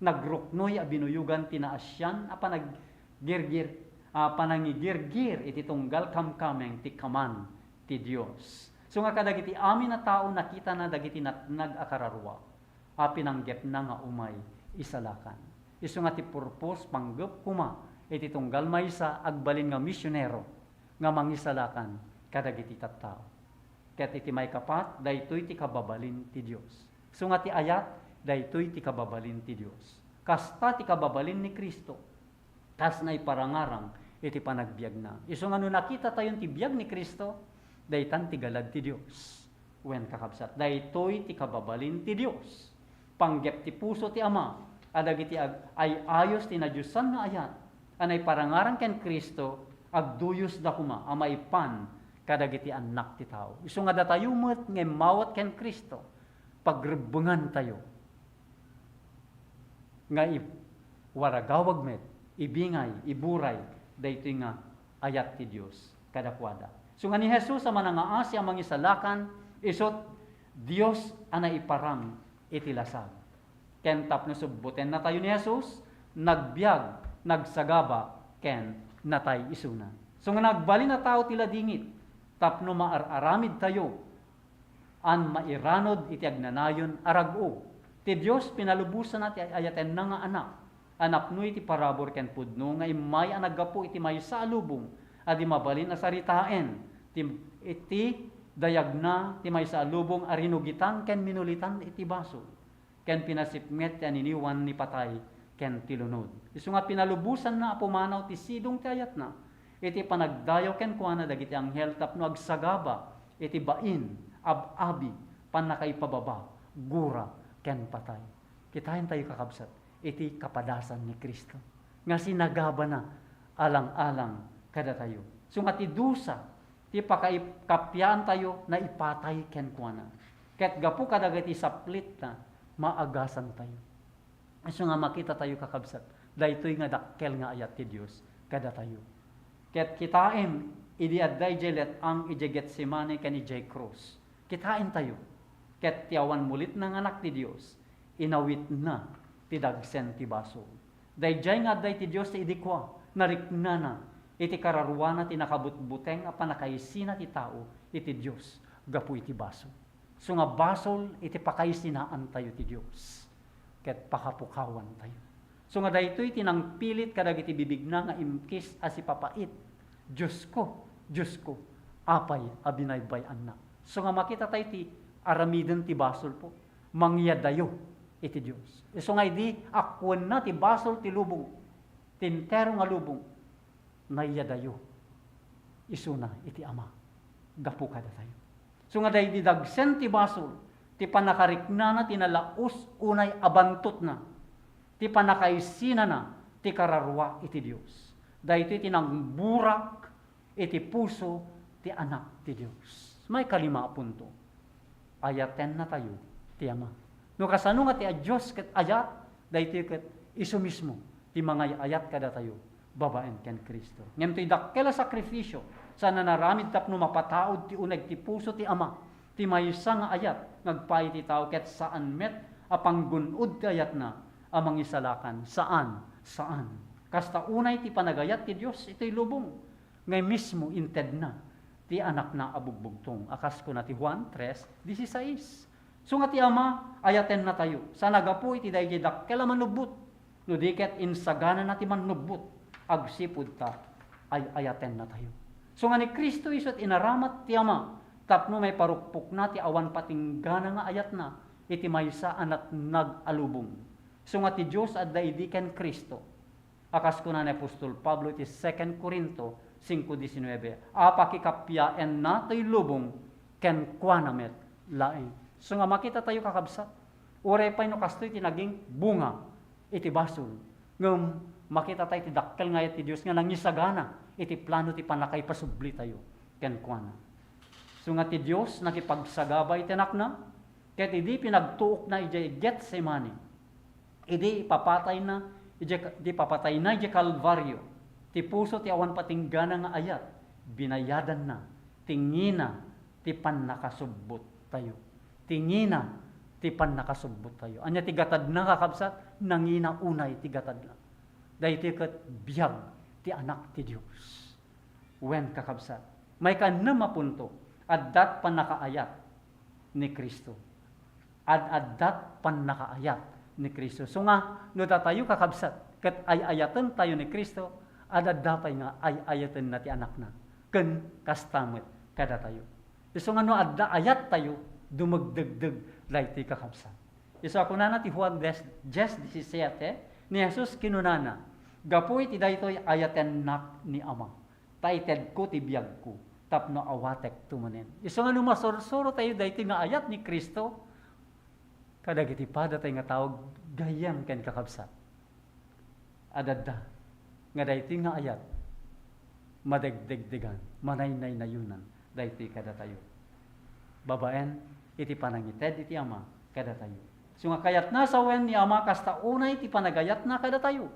nagruknoy a binuyogan ti naasian a panaggirgir-, a panangigirgir iti tunggal kamkameng ti kaman ti Dios. Isu nga kadagiti amin a tao nakitana dagiti natnag a kararua a pinanggepna nga umay isalakan. Isu nga ti purpose, panggep koma iti tunggal maysa agbalin nga misionero nga mangisalakan kadagiti tattao. Ket iti maikapat, daytoy ti kababalin ti Dios. Isu nga ti ayat, daytoy ti kababalin ti Dios. Kasta ti kababalin ni Cristo, kas naiparangarang iti panagbiagna. Isu nga no nakitatayon ti biag ni Cristo, daytan ti galad ti Dios. Wen, kakabsat, daytoy ti kababalin ti Dios. Panggep ti puso ti Ama a dagiti ag-, ay-ayos ti nadiosan nga ayat a naiparangarang ken Cristo, agduyosda koma a maipan kadagiti annak ti tao. Isu nga datayo met nga immawat ken Cristo, pagrebbengantayo nga i-, waragawag met, ibingay, iburay daytoy nga ayat ti Dios kadakuada. Isu nga ni Jesus a manangaasi a mangisalakan, isut' Dios a naiparang iti lasag. Ken tapno subbutennatayo ni Jesus, nagbiag, nagsagaba, ken natay isuna. Isu nga nagbalin a tao ti ladingit tapno maar-aramidtayo an mairanod iti agnanayon a rag-o. Ti Dios pinalubosanna ti ay-ayatenna nga Anak, a napno iti parabur ken pudno nga immay a naggapu iti maysa a lubong a di mabalin a saritaen ti, iti dayagna ti maysa a lubong a rinugitan ken minulitan iti basol, ken pinasipnget ti aniniwan ni patay ken ti lunod. Isu nga pinalubosanna a pumanaw ti sidong ti ayatna iti panagdayaw kenkuana dagiti anghel tapno agsagaba iti bain, ab-abi, pannakaipababa, gura, ken patay. Kitaentayo, kakabsat, iti kapadasan ni Cristo nga sinagabana alang-alang kadatayo. Isu nga ti dusa ti pakaip-, kapiaantayo naipatay kenkuana. Ket gapu kadagiti saplitna, maagasantayo. Isu nga makitatayo, kakabsat, daytoy nga dakkel nga ayat ti Dios kadatayo. Ket kitaem, idi adda idiay let-ang idiay Getsemane ken idiay krus, kitaentayo. Ket ti awan mulitna nga Anak ti Dios, inawitna ti dagsen ti basol. Daydiay nga adda iti Dios ti idi kua, nariknana iti kararuana ti nakabutbuteng a pannakaisina ti tao iti Dios gapu iti basol. Isu nga basol iti pakaisinaantayo ti Dios ket pakapukawantayo. Isu nga daytoy ti nangpilit kadagiti bibigna nga imkis a sipapait, "Diosko, Diosko, apay a binaybay-annak?" Isu nga makitatayo ti aramiden ti basolpo, mangyadayo iti Dios. Isu nga idi akkuenna ti basol ti lubong, ti entero nga lubong, naiyadayo isuna iti Ama gapu kadatayo. Isu nga daydi dagsen ti basol, ti pannakariknana ti nalaus unay a bantotna, ti pannakaisinana ti kararua iti Dios. Daytoy ti nangburak iti puso ti Anak ti Dios. Maikalima a punto, ayatennatayo ti Ama. No kasano nga ti a Dios ket ayat, daytoy ket isu mismo ti mangay-ayat kadatayo babaen ken Cristo. Ngem toy dakkel a sakrifisio, saan a naramid tapno mapataud ti uneg ti puso ti Ama, ti maysa nga ayat nga agpaay iti tao ket saan met a panggun-od ti ayatna a mangisalakan. Saan, saan. Kasta unay ti panagayat ti Dios itoy lubong, nga mismo intedna ti Anakna a bugbugtong, a kas kuna ti Juan tres dieciséis. Isu nga ti Ama, ayatennatayo, saan a gapu iti daydiay dakkel a manubbot, no di ket insaganana ti manubbot agsipud ta ay-ayatennatayo. Isu nga ni Cristo isu ti inaramat ti Ama tapno maiparukpokna ti awan patinggana nga ayatna iti maysa a natnag a lubong. Isu nga ti Dios adda idi ken Cristo. A kas kuna ni apostol Pablo iti Second Corinto cinco diecinueve, a pakikappiaenna toy lubong kenkuana met laeng. Isu nga makitatayo, kakabsat, uray pay no kastoy ti naging bunga iti basol, ngem makitatayo ti dakkel nga ayat ti Dios nga nangisagana iti plano ti pannakaipasublitayo kenkuana. Isu nga ti Dios nakipagsagaba iti Anakna, ket idi pinagtuokna idiay Getsemane, idi ipapatayna idiay, idi ipapatayna idiay Kalbario, ti puso ti awan patinggana nga ayat, binayadanna ti ngina ti pannakasubbottayo. Ti ngina ti pannakasubbottayo. Ania ti gatadna, kakabsat? Nangina unay ti gatadna. Daytoy ket biag ti Anak ti Dios. Wen, kakabsat, maikanem a punto, addat pannakaayat ni Cristo. Ad-addat pannakaayat ni Cristo. Isu nga, no datayo, kakabsat, ket ay-ayatentayo ni Cristo, ad-adda pay nga ay-ayatenna ti Anakna, ken kasta met kadatayo. Isu nga no adda ayattayo, dumagdagdeg daytoy, kakabsat. Isu a kunana ti Juan diez diecisiete, ni Jesus kinunana, "Gapu iti daytoy ayatennak ni Ama, ta itedko ti biagko tapno awatekto manen." Isu nga no masursurotayo daytoy nga ayat ni Cristo kadagiti padatay nga tao, gayyem ken kakabsat, ad-adda nga daytoy nga ayat, madegdegdegan, manaynaynayonan daytoy kadatayo, babaen iti panangited iti Ama kadatayo. Isu nga kayatna a sawen ni Ama kasta unay ti panagayatna kadatayo,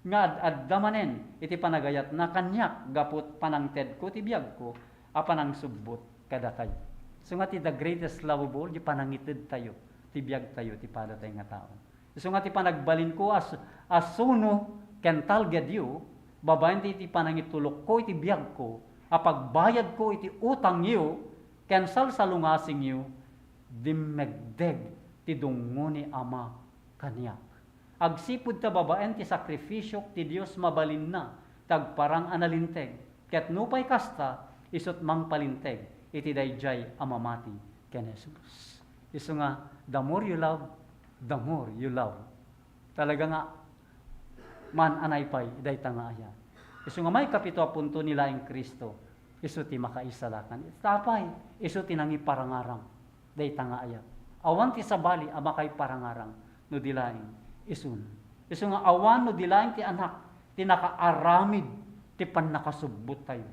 nga ad-adda manen iti panagayatna kaniak gapu panangtedko ti biagko a panangsubbot kadatayo. Isu nga ti the greatest love of all, ti panangitedtayo ti biagtayo ti padatay nga tao. Isu nga ti panagbalinko a s-, a suno ken talgedyo, babaen ti, ti panangitulokko iti biagko, a pagbayadko iti utangyo ken salsalungasingyo Dimmegdeg ti dungngo ni Ama kaniak. Agsipud ta babaen ti sakrifisiok ti Dios mabalinna ti agparang a nalinteg, ket nupay kasta, isut' mangpalinteg iti daydiay a mamati ken Jesus. Isu nga, the more you love, the more you love. Talaga nga, maan-anay pay dayta nga ayat. Isu nga maikapito a punto ni laeng Cristo, isu ti makaisalakan. Apay, isu ti nangiparangarang dayta nga ayat. Awan ti sabali a makaiparangarang no di laeng isun. Isu nga awan no di laeng ti Anak ti nakaaramid ti pannakasubbottayo.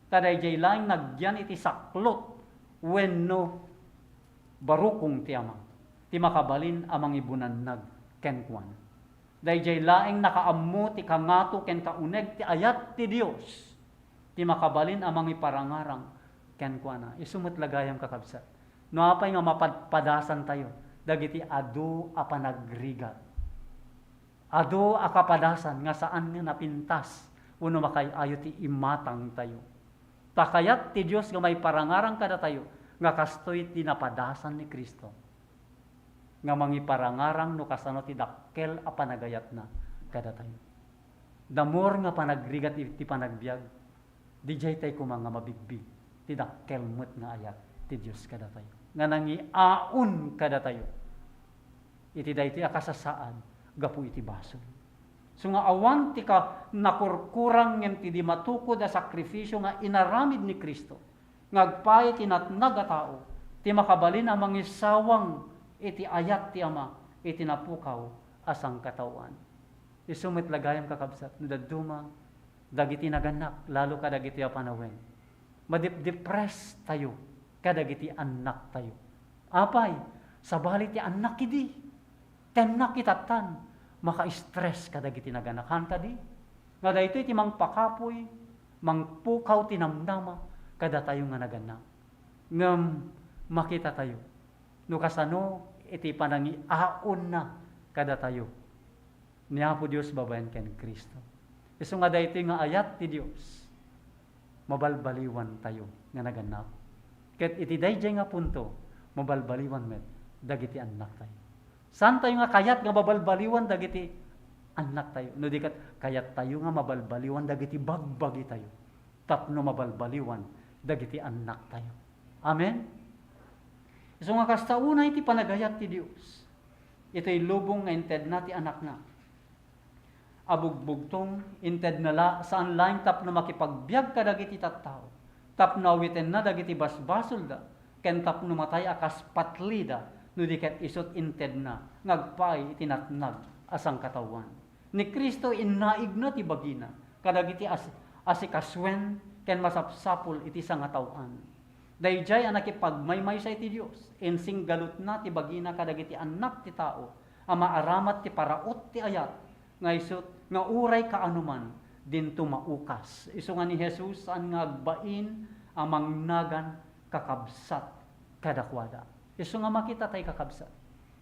Ta daydiay laeng nagyan iti saklot wenno barukong ti Ama ti makabalin a mangibunannag kenkuana. Daydiay laeng nakaammo ti kangato ken kauneg ti ayat ti Dios ti makabalin a mangiparangarang kenkuana. Isu met la gayam, kakabsat, no apay nga mapadpadasantayo dagiti adu a panagrigat. Adu a kapadasan nga saan nga napintas wenno makaay-ayo ti imatangtayo. Ta kayat ti Dios nga maiparangarang kadatayo nga kastoy ti napadasan ni Cristo nga mangiparangarang no kasano ti dakkel a panagayatna kadatayo. The more nga panagrigat iti panagbiag, didiay tay koma nga mabigbi ti dakkel met nga ayat ti Dios kadatayo, nga nangiaon kadatayo iti daytoy a kasasaad gapu iti basol. So nga awan ti ka-, nakurkurang ngem ti di matukod a sakrifisio nga inaramid ni Cristo, nga agpaay ti natnag a tao, ti makabalin a mangisawang iti ayat ti Ama iti napukaw a sangkataoan. Isu met la gayam, kakabsat, no dadduma dagiti nagannak, lalo kadagiti a panawen, madipdepress tayo kadagiti annaktayo. Apay, sabali ti annak idi, ti annak itattan, maka-stress kadagiti nagannak. Haan kadi? Nga daytoy ti mangpakapuy, mangpukaw ti namnama kadatayo nga nagannak. Ngem makitatayo no kasano iti panangiaonna kadatayo ni Apo Dios babaen ken Cristo. Isu nga daytoy nga ayat ti Dios, mabalbaliwantayo nga nagannak. Ket iti daydiay nga punto, mabalbaliwan met dagiti annaktayo. Saantayo nga kayat nga mabalbaliwan dagiti annaktayo, no di ket kayattayo nga mabalbaliwan dagiti bagbagitayo tapno mabalbaliwan dagiti annaktayo. Amen? Isu nga kasta, unay ti panagayat ti Dios. Itoy lubong nga intedna ti Anakna a bugbugtong, intedna la, saan laeng tapno makipagbiag kadagiti tattao, tapno awitenna dagiti basbasolda, ken tapno matay a kas patlida, no di ket isut' intedna nga agpaay iti natnag a sangkataoan. Ni Cristo innaigna ti bagina kadagiti as-, asikasuen ken masapsapul iti sangataoan. Daydiay a nakipagmaymaysa iti Dios, insinggalutna ti bagina kadagiti annak ti tao a maaramat ti paraut ti ayat, nga isut' nga uray kaanoman dinto maukas. Isu nga ni Jesus saan nga agbain a mangnagan kakabsat kadakuada. Isu nga makita tay, kakabsat.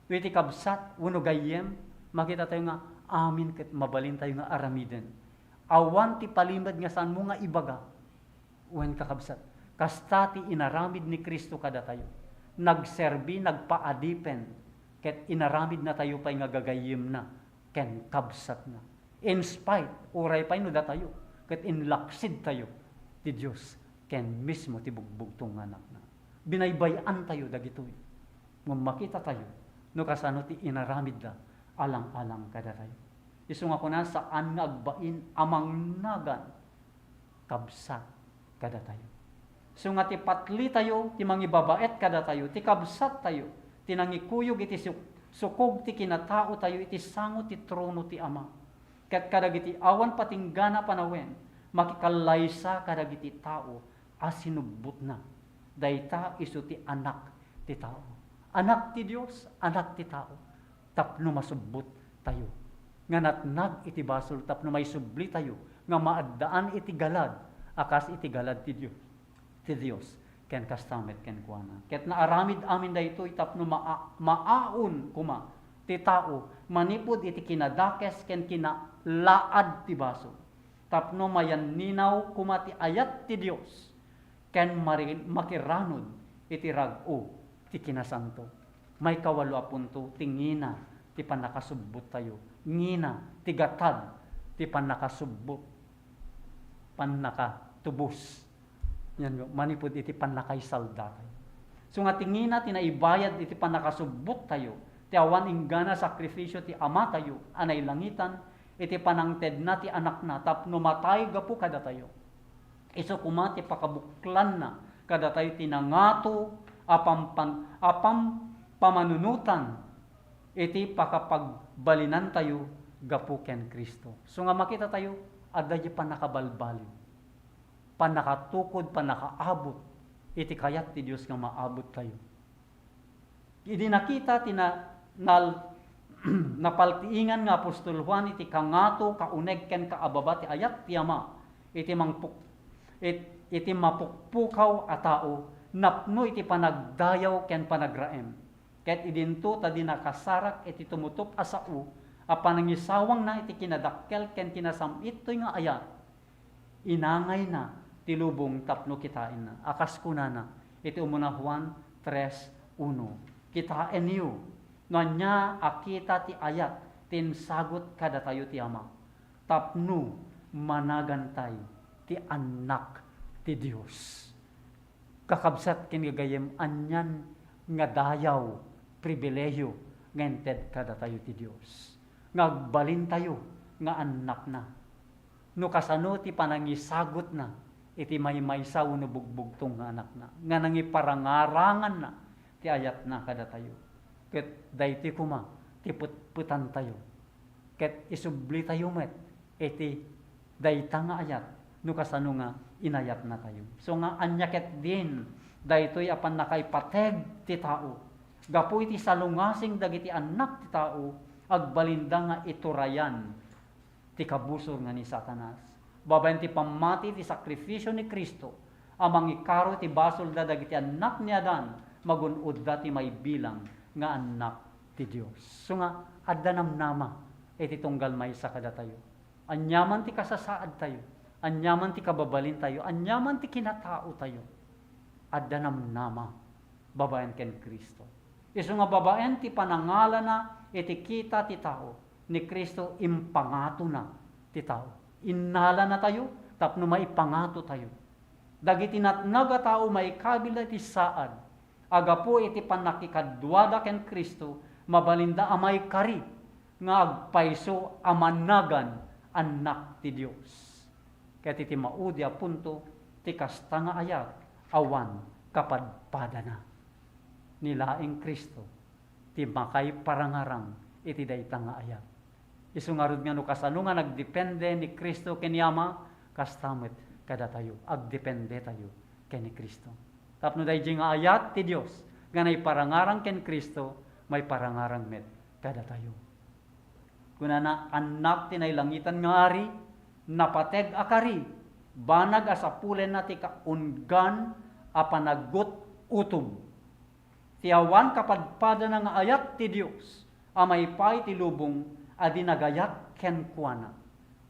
No iti kabsat wenno gayyem, makita tayo nga amin ket mabalin tayo nga aramiden. Awan ti palimed nga saanmo nga ibaga wen, kakabsat. Kasta ti inaramid ni Cristo kadatayo. Nagserbi, nagpaadipen, ket inaramidna tayo pay nga gagayyemna ken kabsatna. In spite, uray pay no datayo, ket inlaksid tayo ti Dios ken mismo ti bugbugtong nga Anakna. Binaybay-an tayo dagitoy. Ngem makita tayo no kasano ti inaramidda alang-alang kadatayo. Isu nga kuna, saan nga agbain a mangnagan kabsat kadatayo. Isu nga ti patli tayo, ti mangibabaet kadatayo, ti kabsat tayo, ti nangikuyog iti suk-, sukog ti kinatao tayo iti sango ti trono ti Ama. Ket kadagiti awan patinggana a panawen, makikallaysa kadagiti tao a sinubbotna. Dayta isu ti Anak ti Tao. Anak ti Dios, Anak ti Tao. Tapno masubbot tayo nga natnag iti basol, tapno maisubli tayo nga maaddaan iti galad a kas iti galad ti Dios, ti Dios, ken kasta met kenkuana. Ket naaramid amin daytoy tapno maa-, maaon koma ti tao manipud iti kinadakes ken kinalaad ti basol, tapno mayanninaw koma ti ayat ti Dios, ken mari-, makiranod iti rag-o ti kinasanto. Maikawalo a punto, ti ngina ti pannakasubbottayo. Ngina ti gatad ti pannakasubbot, pannakatubos. Yan, manipud iti pannakaisaldatayo. So nga ti ngina ti naibayad iti pannakasubbottayo, ti awan inggana sakrifisio ti Amatayo a nailangitan iti panangtedna ti Anakna tapno matay gapu kadatayo. Isu koma ti pakabuklanna kadatayo ti nangato a pampan-, a pam-, pamanunotan iti pakapagbalinantayo gapu ken Cristo. So nga makitatayo, adda diay pannakabalbaliw, pannakatukod, pannakaabut iti kayat ti Dios nga maabuttayo. Idi nakita ti na-, nal-, napaltiingan nga apostol Juan iti kangato, kauneg, ken kaababa ti ayat ti Ama iti mangpuk-, it-, iti mapukpukaw a tao, napno iti panagdayaw ken panagraem. Ket idinto ta di nakasarak iti tumutop a sao a panangisawangna iti kinadakkel ken kinasam-ittoy nga ayat, inangayna ti lubong tapno kitaenna. A kas kunana iti umuna Juan tres uno, "Kitaenyo no ania a kita ti ayat ti insagut kadatayo ti Ama, tapno managantay ti annak ti Dios." Kakabsat ken gagayyem, anian nga dayaw, pribilehiyo nga inted kadatayo ti Dios, nga agbalintayo nga annakna. No kasano ti panangisagutna iti maymaysa wenno bugbugtong nga anakna, nga nangiparangaranganna ti ayatna kadatayo, ket daytoy koma ti petpetantayo. Ket isublitayo met iti dayta nga ayat no kasano nga inayatnatayo. So nga ania ketdin daytoy a pannakaipateg ti tao? Gapu iti salungasing dagiti annak ti tao, agbalinda nga iturayan ti kabusor nga ni Satanas. Babaen ti pammati ti sakrifisio ni Cristo a mangikaro ti basolda dagiti annak ni Adan, magun-odda ti maibilang nga annak ti Dios. So nga, adda namnama iti tunggal maysa kadatayo. Aniaman ti kasasaadtayo, aniaman ti kababalintayo, aniaman ti kinataotayo, adda namnama babaen ken Cristo. Isu nga babaen ti panangalana iti kita ti tao, ni Cristo impangatona ti tao. Innalanatayo tapno maipangatotayo. Dagiti natnag a tao maikabilda iti saad a gapu iti pannakikaduada ken Cristo, mabalinda a maikari nga agpayso a managan annak ti Dios. Ket iti maudi a punto, ti kasta nga ayat awan kapadpadana. Ni laeng Cristo ti makaiparangarang iti dayta nga ayat. Isu ngarud nga no kasano nga nagdepende ni Cristo ken ni Ama, kasta met kadatayo, agdependetayo ken ni Cristo. Tapno daydiay nga ayat ti Dios nga naiparangarang ken Cristo, maiparangarang met kadatayo. Kunana, "Annak ti nailangitan nga Ari, napateg a kari, banag a sapulenna ti kaunggan a panaggut-utob." Ti awan kapadpadana nga ayat ti Dios a maipaay ti lubong a di nagayat kenkuana.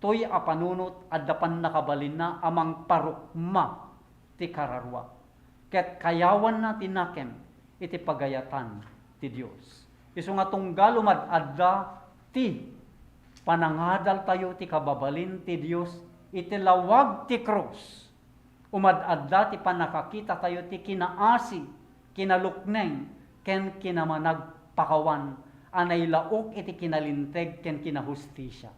Toy a panunot, adda pannakabalinna a mangparukma ti kararua, ket kayawanna ti nakem iti pagayatan ti Dios. Isu nga tunggal umad-adda ti panangadaltayo ti kababalin ti Dios iti lawag ti krus. Umad-adda ti pannakakitatayo ti kinaasi, kinalukneng, ken kinamanagpakawan a nailaok iti kinalinteg ken kinahustisia.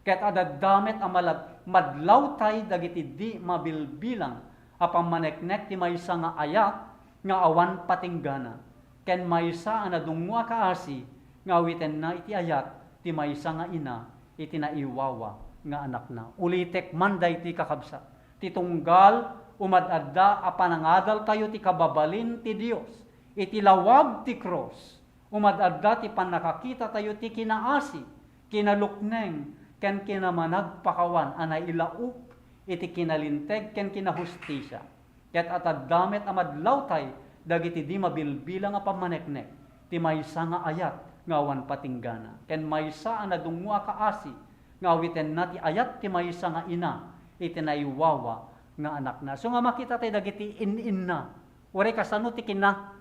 Ket adda met a malad-, madlawtay dagiti di mabilbilang a pammaneknek ti maysa nga ayat nga awan patinggana, ken maysa a nadungngo a kaasi nga awitenna iti ayat ti maysa nga ina iti naiwawa nga anakna. Ulitek man daytoy, kakabsat, ti tunggal umad-adda a panangadaltayo ti kababalin ti Dios iti lawag ti krus. Umad-adda ti pannakakitatayo ti kinaasi, kinalukneng, ken kinamanagpakawan a nailaok iti kinalinteg ken kinahustisia. Ket adda met a madlawtay dagiti di mabilbilang a pammaneknek ti maysa nga ayat nga awan patinggana, ken maysa a nadungngo a kaasi nga awitenna ti ayat ti maysa nga ina iti naiwawa nga anakna. So nga makita tayo dagiti in-inna, uray kasano ti kina-,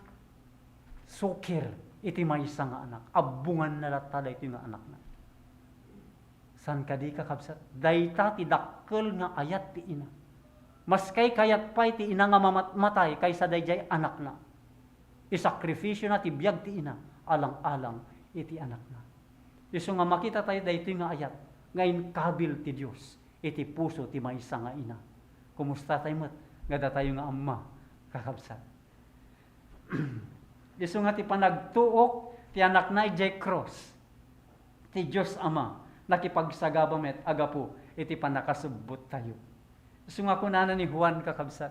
sukir iti maysa nga anak. Abbonganna latta daytoy nga anakna. Saan kadi, kakabsat? Dayta ti dakkel nga ayat ti ina. Maskay kayat pay ti ina nga mamatmatay kaysa daydiay anakna. Isakrifisiona ti biag ti ina, alang-alang iti anakna. Isu nga makitatayo daytoy nga ayat nga inkabil ti Dios iti puso ti maysa nga ina. Kumustatayo met nga datayo nga amma, kakabsat? Isu nga ti panagtuok ti anakna idiay krus, ti Dios Ama, nakipagsagaba met a gapu iti pannakasubbottayo. Isu nga kunana ni Juan, kakabsat,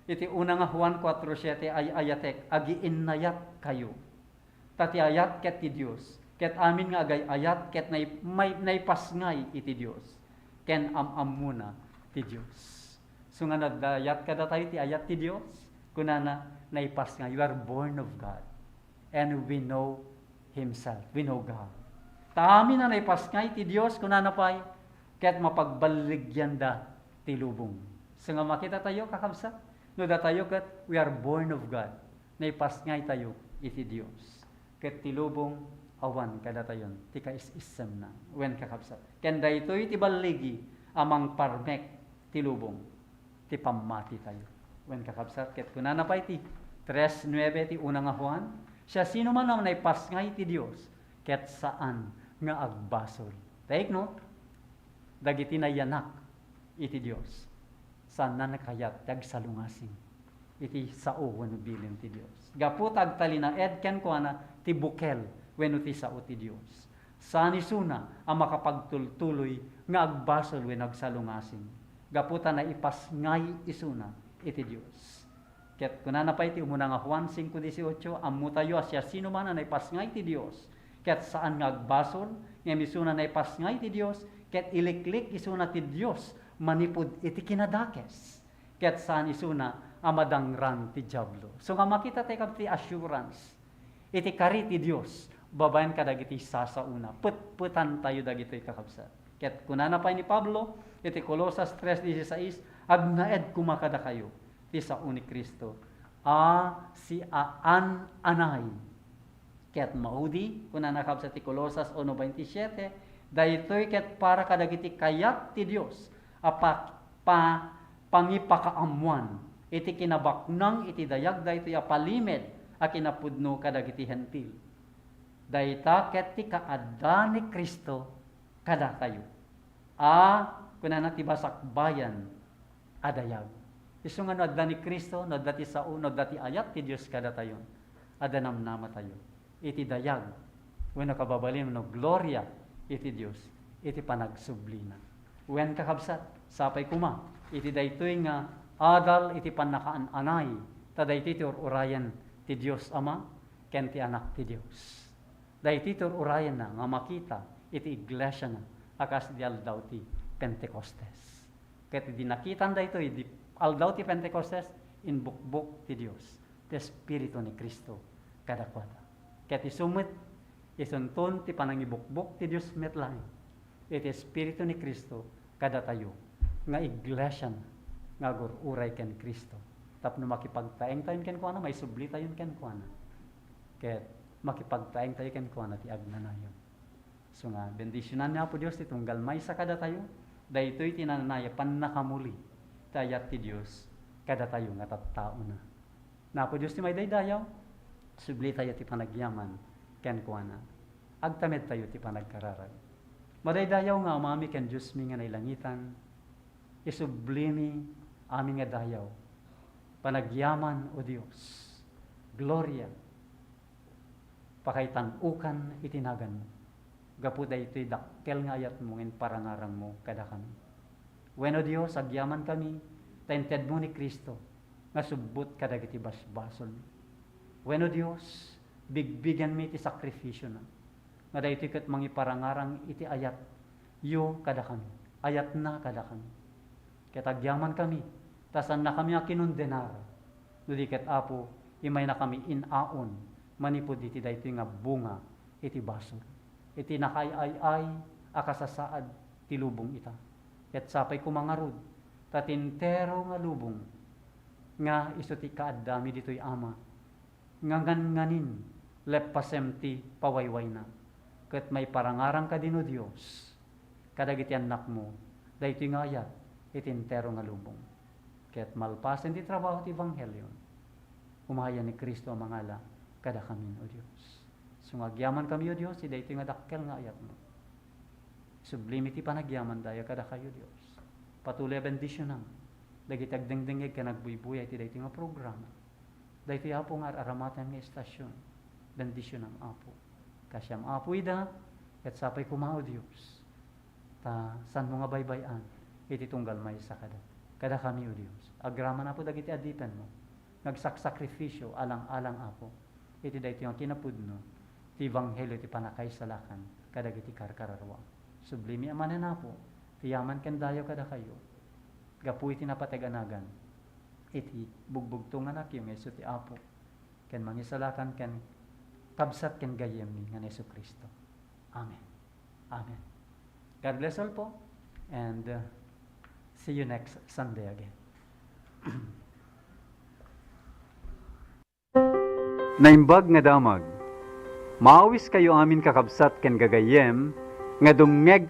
iti una nga Juan kuatro siete, "Ay-ayatek, agiinnayatkayo. Ta ti ayat ket ti Dios, ket amin nga agay-ayat ket nai-, may-, naipasngay iti Dios, ken am-ammona ti Dios." So nga no adda ayat kadatayo ti ayat ti Dios, kunana, naipasngay. We are born of God. And we know Himself. We know God. Ta amin a naipasngay ti Dios, kunana pay, ket mapagballigianda ti lubong. So nga makitatayo, kakabsat, no datayo ket we are born of God, naipasngaytayo iti Dios. Ket ti lubong, awan kadatayon ti kais-issemna. Wen, kakabsat. Ken daytoy ti balligi a mangparmek ti lubong ti pammatitayo. Wen, kakabsat, ket kunana pay ti tres nuebe ti una nga Juan, "Siasinoman a naipasngay ti Dios ket saan nga agbasol." Take note, dagiti nayanak iti Dios, saanna a kayat ti agsalungasing iti sao wenno bilin ti Dios. Gapu ta agtalinaed kenkuana ti bukel wenno ti sao ti Dios. Saan isuna a makapagtultuloy nga agbasol wenno agsalungasing, gapu ta naipasngay isuna iti Dios. Ket kunana pay ti umuna nga Juan cinco dieciocho, "Ammotayo a siasinoman a naipasngay ti Dios, ket saan nga agbasol, ngem isuna naipasngay ti Dios, ket iliklik isuna ti Dios manipud iti kinadakes, ket saan isuna a madangran ti Diablo." So nga makita tayo ti assurance iti kari ti Dios babaen kadagiti sasaona. Petpetantayo dagitoy, kakabsat. Ket kunana pay ni Pablo iti Colosas tres dieciséis, "Agnaed koma kadakayo ti sao ni Cristo a siaan-anay." Ket maudi, kunana, kabsat, ti Colosas uno veintisiete, "Daytoy ket para kadagiti kayat ti Dios a pa-, pa-, pangipakaammoan iti kinabaknang iti dayag daytoy a palimed a kinapudno kadagiti Hentil." Dayta ket ti kaadda ni Cristo kadatayo. A, kunana, ti basakbayan a dayag. Isu nga no adda ni Cristo, no adda ti sao, no adda ti ayat ti Dios kadatayo, adda namnamatayo iti dayag wenno kababalin wenno gloria iti Dios iti panagsublina. Wen, kakabsat, sapay koma iti daytoy nga adal iti pannakaananay, ta daytoy ti ur-urayen ti Dios Ama ken ti Anak ti Dios. Daytoy ti ur-urayenna nga makita iti iglesiana a kas di aldaw ti Pentecostes. Ket idi nakitan daytoy, di aldaw ti Pentecostes, inbukbok ti Dios ti Espiritu ni Cristo kadakuada. Ket isu met, isunton ti panangibukbok ti Dios met laeng iti Espiritu ni Cristo kadatayo nga iglesiana nga agur-uray ken Cristo. Tapno makipagtaengtayon kenkuana, maisublitayon kenkuana. Ket makipagtaengtayo kenkuana ti agnanayon. So nga, bendisionan ni Apo Dios ti tunggal maysa kadatayo, daytoy ti nananaya pannakamuli ti ayat ti Dios kadatayo nga tattaona. Ni Apo Dios ti maidaydayaw, sublitayo ti panagyaman kenkuana. Agtamedtayo ti panagkararag. Madaydayaw nga Amami ken Diosmi nga nailangitan, isublimi amin nga dayaw, panagyaman, O Dios, gloria, pakaitan-okan iti naganmo. Gapu daytoy dakkel nga ayatmo nga inparangarangmo kadakami. Wen, O Dios, agyamankami ta intedmo ni Cristo nga subbot kadagiti basbasolmi. Wen, O Dios, bigbigenmi ti sakrifisiona, nga daytoy ket mangiparangarang iti ayatyo kadakami, ayatna kadakami. Ket agyamankami, ta saannakami a kinondenar, no di ket, Apo, imaynakami in-aon manipud iti daytoy nga bunga iti basol, iti nakaay-ay-ay a kasasaad ti lubong ita. Ket sapay koma ngarud, ta ti entero nga lubong nga isu ti kaaddami ditoy, Ama, Nganganin leppasem ti pawaywayna, ket maiparangarang kadin, O Dios, kadagiti annakmo daytoy nga ayat iti entero nga lubong. Ket malpasen ti trabaho ti ebanghelio, umayan ni Cristo a mangala kadakamin, O Dios. So nga agyamankami, O Dios, iti daytoy nga dakkel nga ayatmo. Sublimi ti panagyaman daya kadakayo, Dios. Patuloy a bendisionam dagiti agdengdengngeg ken agbuybuya iti daytoy nga programa. Daytoy, Apo, nga ar-aramatan nga estasion, bendisionam, Apo. Kasiam, Apo, ida, ket sapay koma, O Dios, ta saanmo nga baybay-an iti tunggal maysa kada, kadakami, O Dios. Agraman, Apo, dagiti adipenmo nga agsaksakripisio alang-alang, Apo, iti daytoy nga kinapudno ti ebanghelio ti pannakaisalakan kadagiti karkararua. Sublimi a manen, Apo, ti yaman ken dayaw kadakayo gapu iti napateg a nagan iti bugbugto nga Anakyo nga isu ti Apo ken Mangisalakan ken kabsat ken gayyemmi nga ni Jesu-Cristo. Amen. Amen. God bless all po, and, uh, see you next Sunday again. Naimbag nga damag. Maawiskayo amin, kakabsat ken gagayyem, nga dumngeg